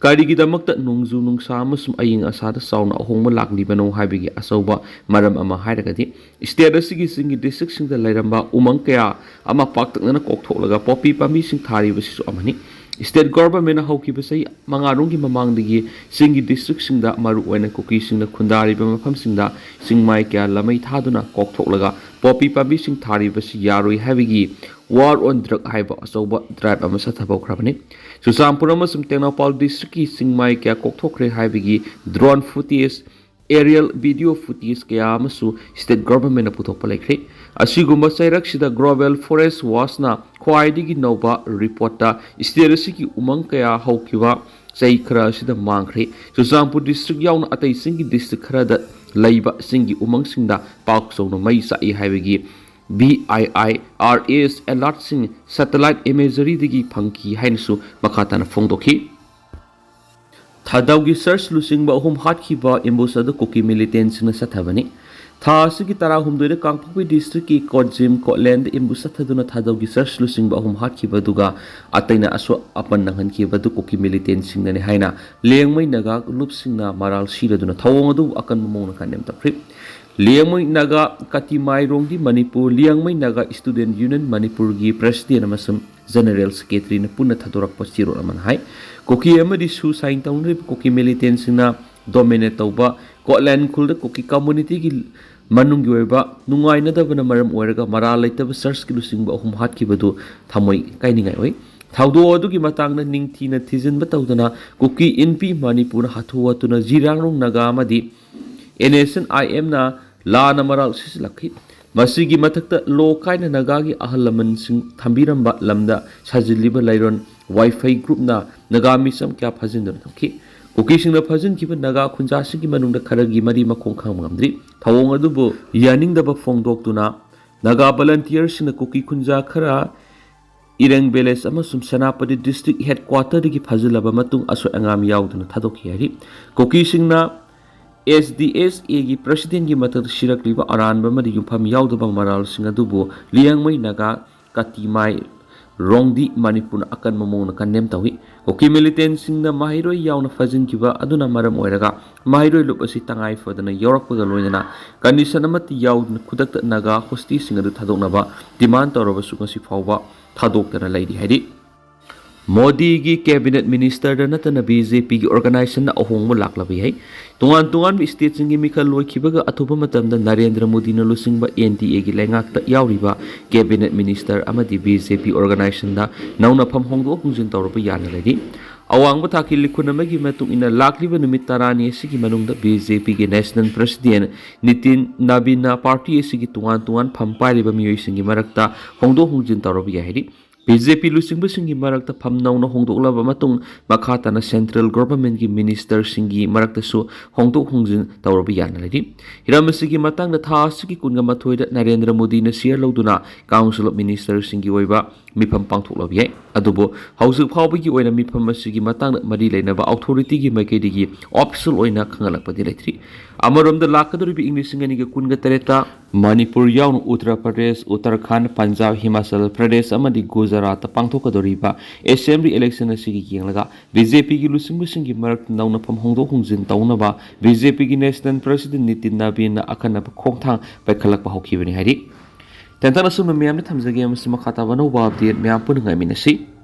ꯀꯔꯤꯒꯤꯗꯃꯛꯇ ꯅꯣꯡꯖꯨ ꯅꯨꯡꯁꯥ ꯑꯃꯁꯨꯡ ꯑꯏꯪ ꯑꯁꯥꯗ ꯆꯥꯎꯅ ꯑꯍꯣꯡꯕ ꯂꯥꯛꯂꯤꯕꯅꯣ ꯍꯥꯏꯕꯒꯤ ꯑꯆꯧꯕ ꯃꯔꯝ ꯑꯃ ꯍꯥꯏꯔꯒꯗꯤ state ꯑꯁꯤꯒꯤ ꯆꯤꯡꯒꯤ districtꯁꯤꯡꯗ ꯂꯩꯔꯝꯕ ꯎꯃꯪ ꯀꯌꯥ ꯑꯃ ꯄꯥꯛꯇꯛꯅꯅ ꯀꯣꯛꯊꯣꯛꯂꯒ ꯄꯣꯄꯤ ꯄꯥꯝꯕꯤꯁꯤꯡ ꯊꯥꯔꯤꯕꯁꯤꯁꯨ ꯑꯃꯅꯤ꯫ State governmentꯅ ꯍꯧꯈꯤꯕ ꯆꯍꯤ ꯃꯉꯥꯔꯣꯝꯒꯤ ꯃꯃꯥꯡꯗꯒꯤ ꯆꯤꯡꯒꯤ districtꯁꯤꯡꯗ, ꯃꯔꯨꯑꯣꯏꯅ ꯀꯨꯀꯤꯁꯤꯡꯅ ꯈꯨꯟꯗꯥꯔꯤꯕ ꯃꯐꯝꯁꯤꯡꯗ ꯆꯤꯡꯃꯥꯏ ꯀꯌꯥ ꯂꯃꯩ ꯊꯥꯗꯨꯅ ꯀꯣꯛꯊꯣꯛꯂꯒ ꯄꯣꯄꯤ ꯄꯥꯝꯕꯤꯁꯤꯡ ꯊꯥꯔꯤꯕꯁꯤ ꯌꯥꯔꯣꯏ ꯍꯥꯏꯕꯒꯤ War on Drug ꯍꯥꯏꯕ ꯑꯆꯧꯕ drive ꯑꯃ ꯆꯠꯊꯕ ꯍꯧꯈ꯭ꯔꯕꯅꯤ꯫ ꯆꯨꯔꯆꯥꯟꯄꯨꯔ ꯑꯃꯁꯨꯡ ꯇꯦꯡꯅꯧꯄꯥꯜ districtꯀꯤ ꯆꯤꯡꯃꯥꯏ ꯀꯌꯥ ꯀꯣꯛꯊꯣꯛꯈ꯭ꯔꯦ ꯍꯥꯏꯕꯒꯤ drone footage, aerial video footage ꯀꯌꯥ ꯑꯃꯁꯨ state governmentꯅ ꯄꯨꯊꯣꯛꯄ ꯂꯩꯈ꯭ꯔꯦ꯫ ꯑꯁꯤꯒꯨꯝꯕ ꯆꯩꯔꯛꯁꯤꯗ Global Forest Watchꯅ ꯈ꯭ꯋꯥꯏꯗꯒꯤ ꯅꯧꯕ reportꯇ state ꯑꯁꯤꯒꯤ ꯎꯃꯪ ꯀꯌꯥ ꯍꯧꯈꯤꯕ ꯆꯍꯤ ꯈꯔ ꯑꯁꯤꯗ ꯃꯥꯡꯈ꯭ꯔꯦ꯫ ꯆꯨꯔꯆꯥꯟꯄꯨꯔ district ꯌꯥꯎꯅ ꯑꯇꯩ ꯆꯤꯡꯒꯤ district ꯈꯔꯗ ꯂꯩꯕ ꯆꯤꯡꯒꯤ ꯎꯃꯪꯁꯤꯡꯗ ꯄꯥꯛ ꯆꯥꯎꯅ ꯃꯩ ꯆꯥꯛꯏ ꯍꯥꯏꯕꯒꯤ V I I R S alertꯁꯤꯡ, satellite imageryꯗꯒꯤ ꯐꯪꯈꯤ ꯍꯥꯏꯅꯁꯨ ꯃꯈꯥ ꯇꯥꯅ ꯐꯣꯡꯗꯣꯛꯈꯤ꯫ ꯊꯥꯗꯧꯒꯤ search ꯂꯨꯆꯤꯡꯕ ꯑꯍꯨꯝ ꯍꯥꯠꯈꯤꯕ ambush ꯑꯗꯨ ꯀꯨꯀꯤ militantꯁꯤꯡꯅ ꯆꯠꯊꯕꯅꯤ꯫ ꯊꯥ ꯑꯁꯤꯒꯤ ꯇꯔꯥꯍꯨꯝꯗꯣꯏꯗ ꯀꯥꯡꯄꯣꯛꯄꯤ districtꯀꯤ ꯀꯣꯠꯖꯤꯝ ꯀꯣꯠꯂꯦꯟꯗ ambush ꯆꯠꯊꯗꯨꯅ ꯊꯥꯗꯧꯒꯤ search ꯂꯨꯆꯤꯡꯕ ꯑꯍꯨꯝ ꯍꯥꯠꯈꯤꯕ ꯑꯗꯨꯒ ꯑꯇꯩꯅ ꯑꯁꯣꯛ ꯑꯄꯟ ꯅꯪꯍꯟꯈꯤꯕ ꯑꯗꯨ ꯀꯨꯀꯤ militantꯁꯤꯡꯅꯅꯤ ꯍꯥꯏꯅ ꯂꯦꯡꯃꯩ ꯅꯥꯒꯥ ꯂꯨꯞꯁꯤꯡꯅ ꯃꯔꯥꯜ ꯁꯤꯔꯗꯨꯅ ꯊꯧꯑꯣꯡ ꯑꯗꯨꯕꯨ ꯑꯀꯟꯕ ꯃꯑꯣꯡꯗ condemn ꯇꯧꯈ꯭ꯔꯦ꯫ ꯂꯤꯌꯥꯡꯃꯩ ꯅꯥꯒꯥ ꯀꯥꯇꯤꯃꯥꯏ ꯔꯣꯡꯗꯤ ꯃꯅꯤꯄꯨꯔ ꯂꯤꯌꯥꯡꯃꯩ ꯅꯥꯒꯥ ꯁ꯭ꯇꯨꯗꯦꯟꯠ ꯌꯨꯅꯤꯌꯟ ꯃꯅꯤꯄꯨꯔꯒꯤ ꯄ꯭ꯔꯦꯁꯤꯗꯦꯟꯠ ꯑꯃꯁꯨꯡ ꯖꯦꯅꯔꯦꯜ ꯁꯦꯀ꯭ꯔꯦꯇꯔꯤꯅ ꯄꯨꯟꯅ ꯊꯥꯗꯣꯔꯛꯄ ꯆꯦꯔꯣꯜ ꯑꯃꯅ ꯍꯥꯏ, ꯀꯨꯀꯤ ꯑꯃꯗꯤ ꯁꯨ ꯁꯥꯏꯟ ꯇꯧꯅꯔꯤꯕ ꯀꯨꯀꯤ ꯃꯤꯂꯤꯇꯦꯟꯠꯁꯤꯡꯅ ꯗꯣꯃꯤꯅꯦꯠ ꯇꯧꯕ ꯀꯣꯠꯂꯦꯟ ꯈꯨꯜꯗ ꯀꯨꯀꯤ ꯀꯝꯃꯨꯅꯤꯇꯤꯒꯤ ꯃꯅꯨꯡꯒꯤ ꯑꯣꯏꯕ ꯅꯨꯡꯉꯥꯏꯅꯗꯕꯅ ꯃꯔꯝ ꯑꯣꯏꯔꯒ ꯃꯔꯥꯜ ꯂꯩꯇꯕ ꯆꯔꯆꯀꯤ ꯂꯨꯆꯤꯡꯕ ꯑꯍꯨꯝ ꯍꯥꯠꯈꯤꯕꯗꯨ ꯊꯃꯣꯏ ꯀꯥꯏꯅꯤꯡꯉꯥꯏ ꯑꯣꯏ꯫ ꯊꯧꯗꯣꯛ ꯑꯗꯨꯒꯤ ꯃꯇꯥꯡꯗ ꯅꯤꯡꯊꯤꯅ ꯊꯤꯖꯤꯟꯕ ꯇꯧꯗꯅ ꯀꯨꯀꯤ ꯏꯟꯄꯤ ꯃꯅꯤꯄꯨꯔꯅ ꯍꯥꯊꯨ ꯍꯥꯊꯨꯅ ꯖꯤꯔꯥꯡꯔꯣꯡ ꯅꯥꯒꯥ ꯑꯃꯗꯤ ꯑꯦꯟ ꯑꯦꯁ ꯑꯦꯟ ꯑꯥꯏ ꯑꯦꯝꯅ ꯂꯥꯟꯅ ꯃꯔꯥꯜ ꯁꯤꯖꯤꯜꯂꯛꯈꯤ꯫ ꯃꯁꯤꯒꯤ ꯃꯊꯛꯇ ꯂꯣ ꯀꯥꯏꯅ ꯅꯥꯒꯥꯒꯤ ꯑꯍꯜ ꯂꯃꯟꯁꯤꯡ ꯊꯝꯕꯤꯔꯝꯕ ꯂꯝꯗ ꯁꯥꯖꯤꯜꯂꯤꯕ ꯂꯩꯔꯣꯟ ꯋꯥꯏꯐꯩ ꯒ꯭ꯔꯨꯞꯅ ꯅꯥꯒꯥ ꯃꯤꯆꯝ ꯀꯌꯥ ꯐꯥꯖꯤꯟꯗꯨꯅ ꯊꯝꯈꯤ꯫ ꯀꯨꯀꯤꯁꯤꯡꯅ ꯐꯥꯖꯤꯟꯈꯤꯕ ꯅꯥꯒꯥ ꯈꯨꯟꯖꯥꯁꯤꯡꯒꯤ ꯃꯅꯨꯡꯗ ꯈꯔꯒꯤ ꯃꯔꯤ ꯃꯈꯣꯡ ꯈꯪꯕ ꯉꯝꯗ꯭ꯔꯤ꯫ ꯊꯧꯑꯣꯡ ꯑꯗꯨꯕꯨ ꯌꯥꯅꯤꯡꯗꯕ ꯐꯣꯡꯗꯣꯛꯇꯨꯅ ꯅꯥꯒꯥ ꯚꯣꯂꯟꯇꯤꯌꯔꯁꯤꯡꯅ ꯀꯨꯀꯤ ꯈꯨꯟꯖꯥ ꯈꯔ ꯏꯔꯦꯡ ꯚꯤꯂꯦꯖ ꯑꯃꯁꯨꯡ ꯁꯦꯅꯥꯄꯇꯤ ꯗꯤꯁꯇ꯭ꯔꯤꯛ ꯍꯦꯗꯀ꯭ꯋꯥꯇꯔꯗꯒꯤ ꯐꯥꯖꯤꯜꯂꯕ ꯃꯇꯨꯡ ꯑꯁꯣꯏ ꯑꯉꯥꯝ ꯌꯥꯎꯗꯅ ꯊꯥꯗꯣꯛꯈꯤ ꯍꯥꯏꯔꯤ꯫ ꯀꯨꯀꯤꯁꯤꯡꯅ ꯑꯦꯁ ꯗꯤ ꯑꯦꯁ ꯑꯦꯒꯤ ꯄ꯭ꯔꯦꯁꯤꯗꯦꯟꯠꯀꯤ ꯃꯊꯛꯇ ꯁꯤꯔꯛꯂꯤꯕ ꯑꯔꯥꯟꯕ ꯑꯃꯗꯤ ꯌꯨꯝꯐꯝ ꯌꯥꯎꯗꯕ ꯃꯔꯥꯜꯁꯤꯡ ꯑꯗꯨꯕꯨ ꯂꯤꯌꯥꯡꯃꯩ ꯅꯥꯒꯥ ꯀꯥꯇꯤꯃꯥꯏ ꯔꯣꯡꯗꯤ ꯃꯅꯤꯄꯨꯔꯅ ꯑꯀꯟꯕ ꯃꯑꯣꯡꯗ ꯀꯟꯗꯦꯝ ꯇꯧꯏ꯫ ꯀꯨꯀꯤ ꯃꯤꯂꯤꯇꯦꯟꯠꯁꯤꯡꯅ ꯃꯍꯩꯔꯣꯏ ꯌꯥꯎꯅ ꯐꯥꯖꯤꯟꯈꯤꯕ ꯑꯗꯨꯅ ꯃꯔꯝ ꯑꯣꯏꯔꯒ ꯃꯍꯩꯔꯣꯏ ꯂꯨꯞ ꯑꯁꯤ ꯇꯉꯥꯏ ꯐꯗꯅ ꯌꯥꯎꯔꯛꯄꯒ ꯂꯣꯏꯅꯅ ꯀꯟꯗꯤꯁꯟ ꯑꯃꯠꯇ ꯌꯥꯎꯗꯅ ꯈꯨꯗꯛꯇ ꯅꯥꯒꯥ ꯍꯣꯁꯇꯤꯁꯤꯡ ꯑꯗꯨ ꯊꯥꯗꯣꯛꯅꯕ ꯗꯤꯃꯥꯟ ꯇꯧꯔꯕꯁꯨ ꯉꯁꯤ ꯐꯥꯎꯕ ꯊꯥꯗꯣꯛꯇꯅ ꯂꯩꯔꯤ ꯍꯥꯏꯔꯤ꯫ ꯃꯣꯗꯤꯒꯤ ꯀꯦꯕꯤꯅꯦꯠ ꯃꯤꯅꯤꯁꯇꯔꯗ ꯅꯠꯇꯅ ꯕꯤ ꯖꯦ ꯄꯤꯒꯤ ꯑꯣꯔꯒꯅꯥꯏꯖꯦꯁꯟꯗ ꯑꯍꯣꯡꯕ ꯂꯥꯛꯂꯕ ꯌꯥꯏ꯫ ꯇꯣꯉꯥꯟ ꯇꯣꯉꯥꯟꯕ ꯁ꯭ꯇꯦꯠꯁꯤꯡꯒꯤ ꯃꯤꯈꯜ ꯂꯣꯏꯈꯤꯕꯒ ꯑꯊꯨꯕ ꯃꯇꯝꯗ ꯅꯔꯦꯟꯗ꯭ꯔ ꯃꯣꯗꯤꯅ ꯂꯨꯆꯤꯡꯕ ꯑꯦꯟ ꯗꯤ ꯑꯦꯒꯤ ꯂꯩꯉꯥꯛꯇ ꯌꯥꯎꯔꯤꯕ ꯀꯦꯕꯤꯅꯦꯠ ꯃꯤꯅꯤꯁꯇꯔ ꯑꯃꯗꯤ ꯕꯤ ꯖꯦ ꯄꯤ ꯑꯣꯔꯒꯅꯥꯏꯖꯦꯁꯟꯗ ꯅꯧꯅ ꯐꯝ ꯍꯣꯡꯗꯣꯛ ꯍꯣꯡꯖꯤꯟ ꯇꯧꯔꯕ ꯌꯥꯅ ꯂꯩꯔꯤ꯫ ꯑꯋꯥꯡꯕ ꯊꯥꯛꯀꯤ ꯂꯤꯈꯨꯟ ꯑꯃꯒꯤ ꯃꯇꯨꯡ ꯏꯟꯅ ꯂꯥꯛꯂꯤꯕ ꯅꯨꯃꯤꯠ ꯇꯔꯥꯅꯤ ꯑꯁꯤꯒꯤ ꯃꯅꯨꯡꯗ ꯕꯤ ꯖꯦ ꯄꯤꯒꯤ ꯅꯦꯁꯅꯦꯜ ꯄ꯭ꯔꯦꯁꯤꯗꯦꯟꯠ ꯅꯤꯇꯤꯟ ꯅꯕꯤꯟꯅ ꯄꯥꯔꯇꯤ ꯑꯁꯤꯒꯤ ꯇꯣꯉꯥꯟ ꯇꯣꯉꯥꯟ ꯐꯝ ꯄꯥꯏꯔꯤꯕ ꯃꯤꯑꯣꯏꯁꯤꯡꯒꯤ ꯃꯔꯛꯇ ꯍꯣꯡꯗꯣꯛ ꯍꯣꯡꯖꯤꯟ ꯇꯧꯔꯕ ꯌꯥꯏ ꯍꯥꯏꯔꯤ꯫ ꯕꯤ ꯖꯦ ꯄꯤ ꯂꯨꯆꯤꯡꯕꯁꯤꯡꯒꯤ ꯃꯔꯛꯇ ꯐꯝ ꯅꯧꯅ ꯍꯣꯡꯗꯣꯛꯂꯕ ꯃꯇꯨꯡ ꯃꯈꯥ ꯇꯥꯅ ꯁꯦꯟꯇ꯭ꯔꯦꯜ ꯒꯣꯚꯔꯟꯃꯦꯟꯠꯀꯤ ꯃꯤꯅꯤꯁꯇꯔꯁꯤꯡꯒꯤ ꯃꯔꯛꯇꯁꯨ ꯍꯣꯡꯗꯣꯛ ꯍꯣꯡꯖꯤꯟ ꯇꯧꯔꯕ ꯌꯥꯅ ꯂꯩꯔꯤ꯫ ꯍꯤꯔꯝ ꯑꯁꯤꯒꯤ ꯃꯇꯥꯡꯗ ꯊꯥ ꯑꯁꯤꯒꯤ ꯀꯨꯟꯒ ꯃꯥꯊꯣꯏꯗ ꯅꯔꯦꯟꯗ꯭ꯔ ꯃꯣꯗꯤꯅ ꯁꯤꯌꯔ ꯂꯧꯗꯨꯅ ꯀꯥꯎꯟꯁꯤꯜ ꯑꯣꯐ ꯃꯤꯅꯤꯁꯇꯔꯁꯤꯡꯒꯤ ꯑꯣꯏꯕ ꯃꯤꯐꯝ ꯄꯥꯡꯊꯣꯛꯂꯕ ꯌꯥꯏ꯫ ꯑꯗꯨꯕꯨ ꯍꯧꯖꯤꯛ ꯐꯥꯎꯕꯒꯤ ꯑꯣꯏꯅ ꯃꯤꯐꯝ ꯑꯁꯤꯒꯤ ꯃꯇꯥꯡꯗ ꯃꯔꯤ ꯂꯩꯅꯕ ꯑꯣꯊꯣꯔꯤꯇꯤꯒꯤ ꯃꯥꯏꯀꯩꯗꯒꯤ ꯑꯣꯐꯤꯁꯤꯌꯦꯜ ꯑꯣꯏꯅ ꯈꯪꯍꯜꯂꯛꯄꯗꯤ ꯂꯩꯇ꯭ꯔꯤ꯫ ꯑꯃꯔꯣꯝꯗ, ꯂꯥꯛꯀꯗꯧꯔꯤꯕ ꯏꯪ ꯂꯤꯁꯤꯡ ꯑꯅꯤꯒ ꯀꯨꯟꯒ ꯇꯔꯦꯠꯇ ꯃꯅꯤꯄꯨꯔ ꯌꯥꯎꯅ ꯎꯠꯇꯔ ꯄ꯭ꯔꯗꯦꯁ, ꯎꯠꯇꯔꯈꯥꯟꯗ, ꯄꯟꯖꯥꯕ, ꯍꯤꯃꯥꯆꯜ ꯄ꯭ꯔꯗꯦꯁ ꯑꯃꯗꯤ ꯒꯨꯖꯔꯥꯠꯇ ꯄꯥꯡꯊꯣꯛꯀꯗꯧꯔꯤꯕ ꯑꯦꯁꯦꯝꯕ꯭ꯂꯤ ꯏꯂꯦꯛꯁꯟ ꯑꯁꯤꯒꯤ ꯌꯦꯡꯂꯒ ꯕꯤ ꯖꯦ ꯄꯤꯒꯤ ꯂꯨꯆꯤꯡꯕꯁꯤꯡꯒꯤ ꯃꯔꯛꯇ ꯅꯧꯅ ꯐꯝ ꯍꯣꯡꯗꯣꯛ ꯍꯣꯡꯖꯤꯟ ꯇꯧꯅꯕ ꯕꯤ ꯖꯦ ꯄꯤꯒꯤ ꯅꯦꯁꯅꯦꯜ ꯄ꯭ꯔꯁꯤꯗꯦꯟ ꯅꯤꯇꯤꯟ ꯅꯕꯤꯟꯅ ꯑꯈꯟꯅꯕ ꯈꯣꯡꯊꯥꯡ ꯄꯥꯏꯈꯠꯂꯛꯄ ꯍꯧꯈꯤꯕꯅꯤ ꯍꯥꯏꯔꯤ꯫ ꯇꯦꯟꯇꯛꯅ ꯑꯁꯨꯝꯕ ꯃꯌꯥꯝꯗ ꯊꯝꯖꯒꯦ, ꯑꯃꯁꯨꯡ ꯃꯈꯥ ꯇꯥꯕ ꯑꯅꯧꯕ ꯑꯞꯗꯦꯠ ꯃꯌꯥꯝ ꯄꯨꯟꯅ ꯉꯥꯏꯃꯤꯟꯅꯁꯤ꯫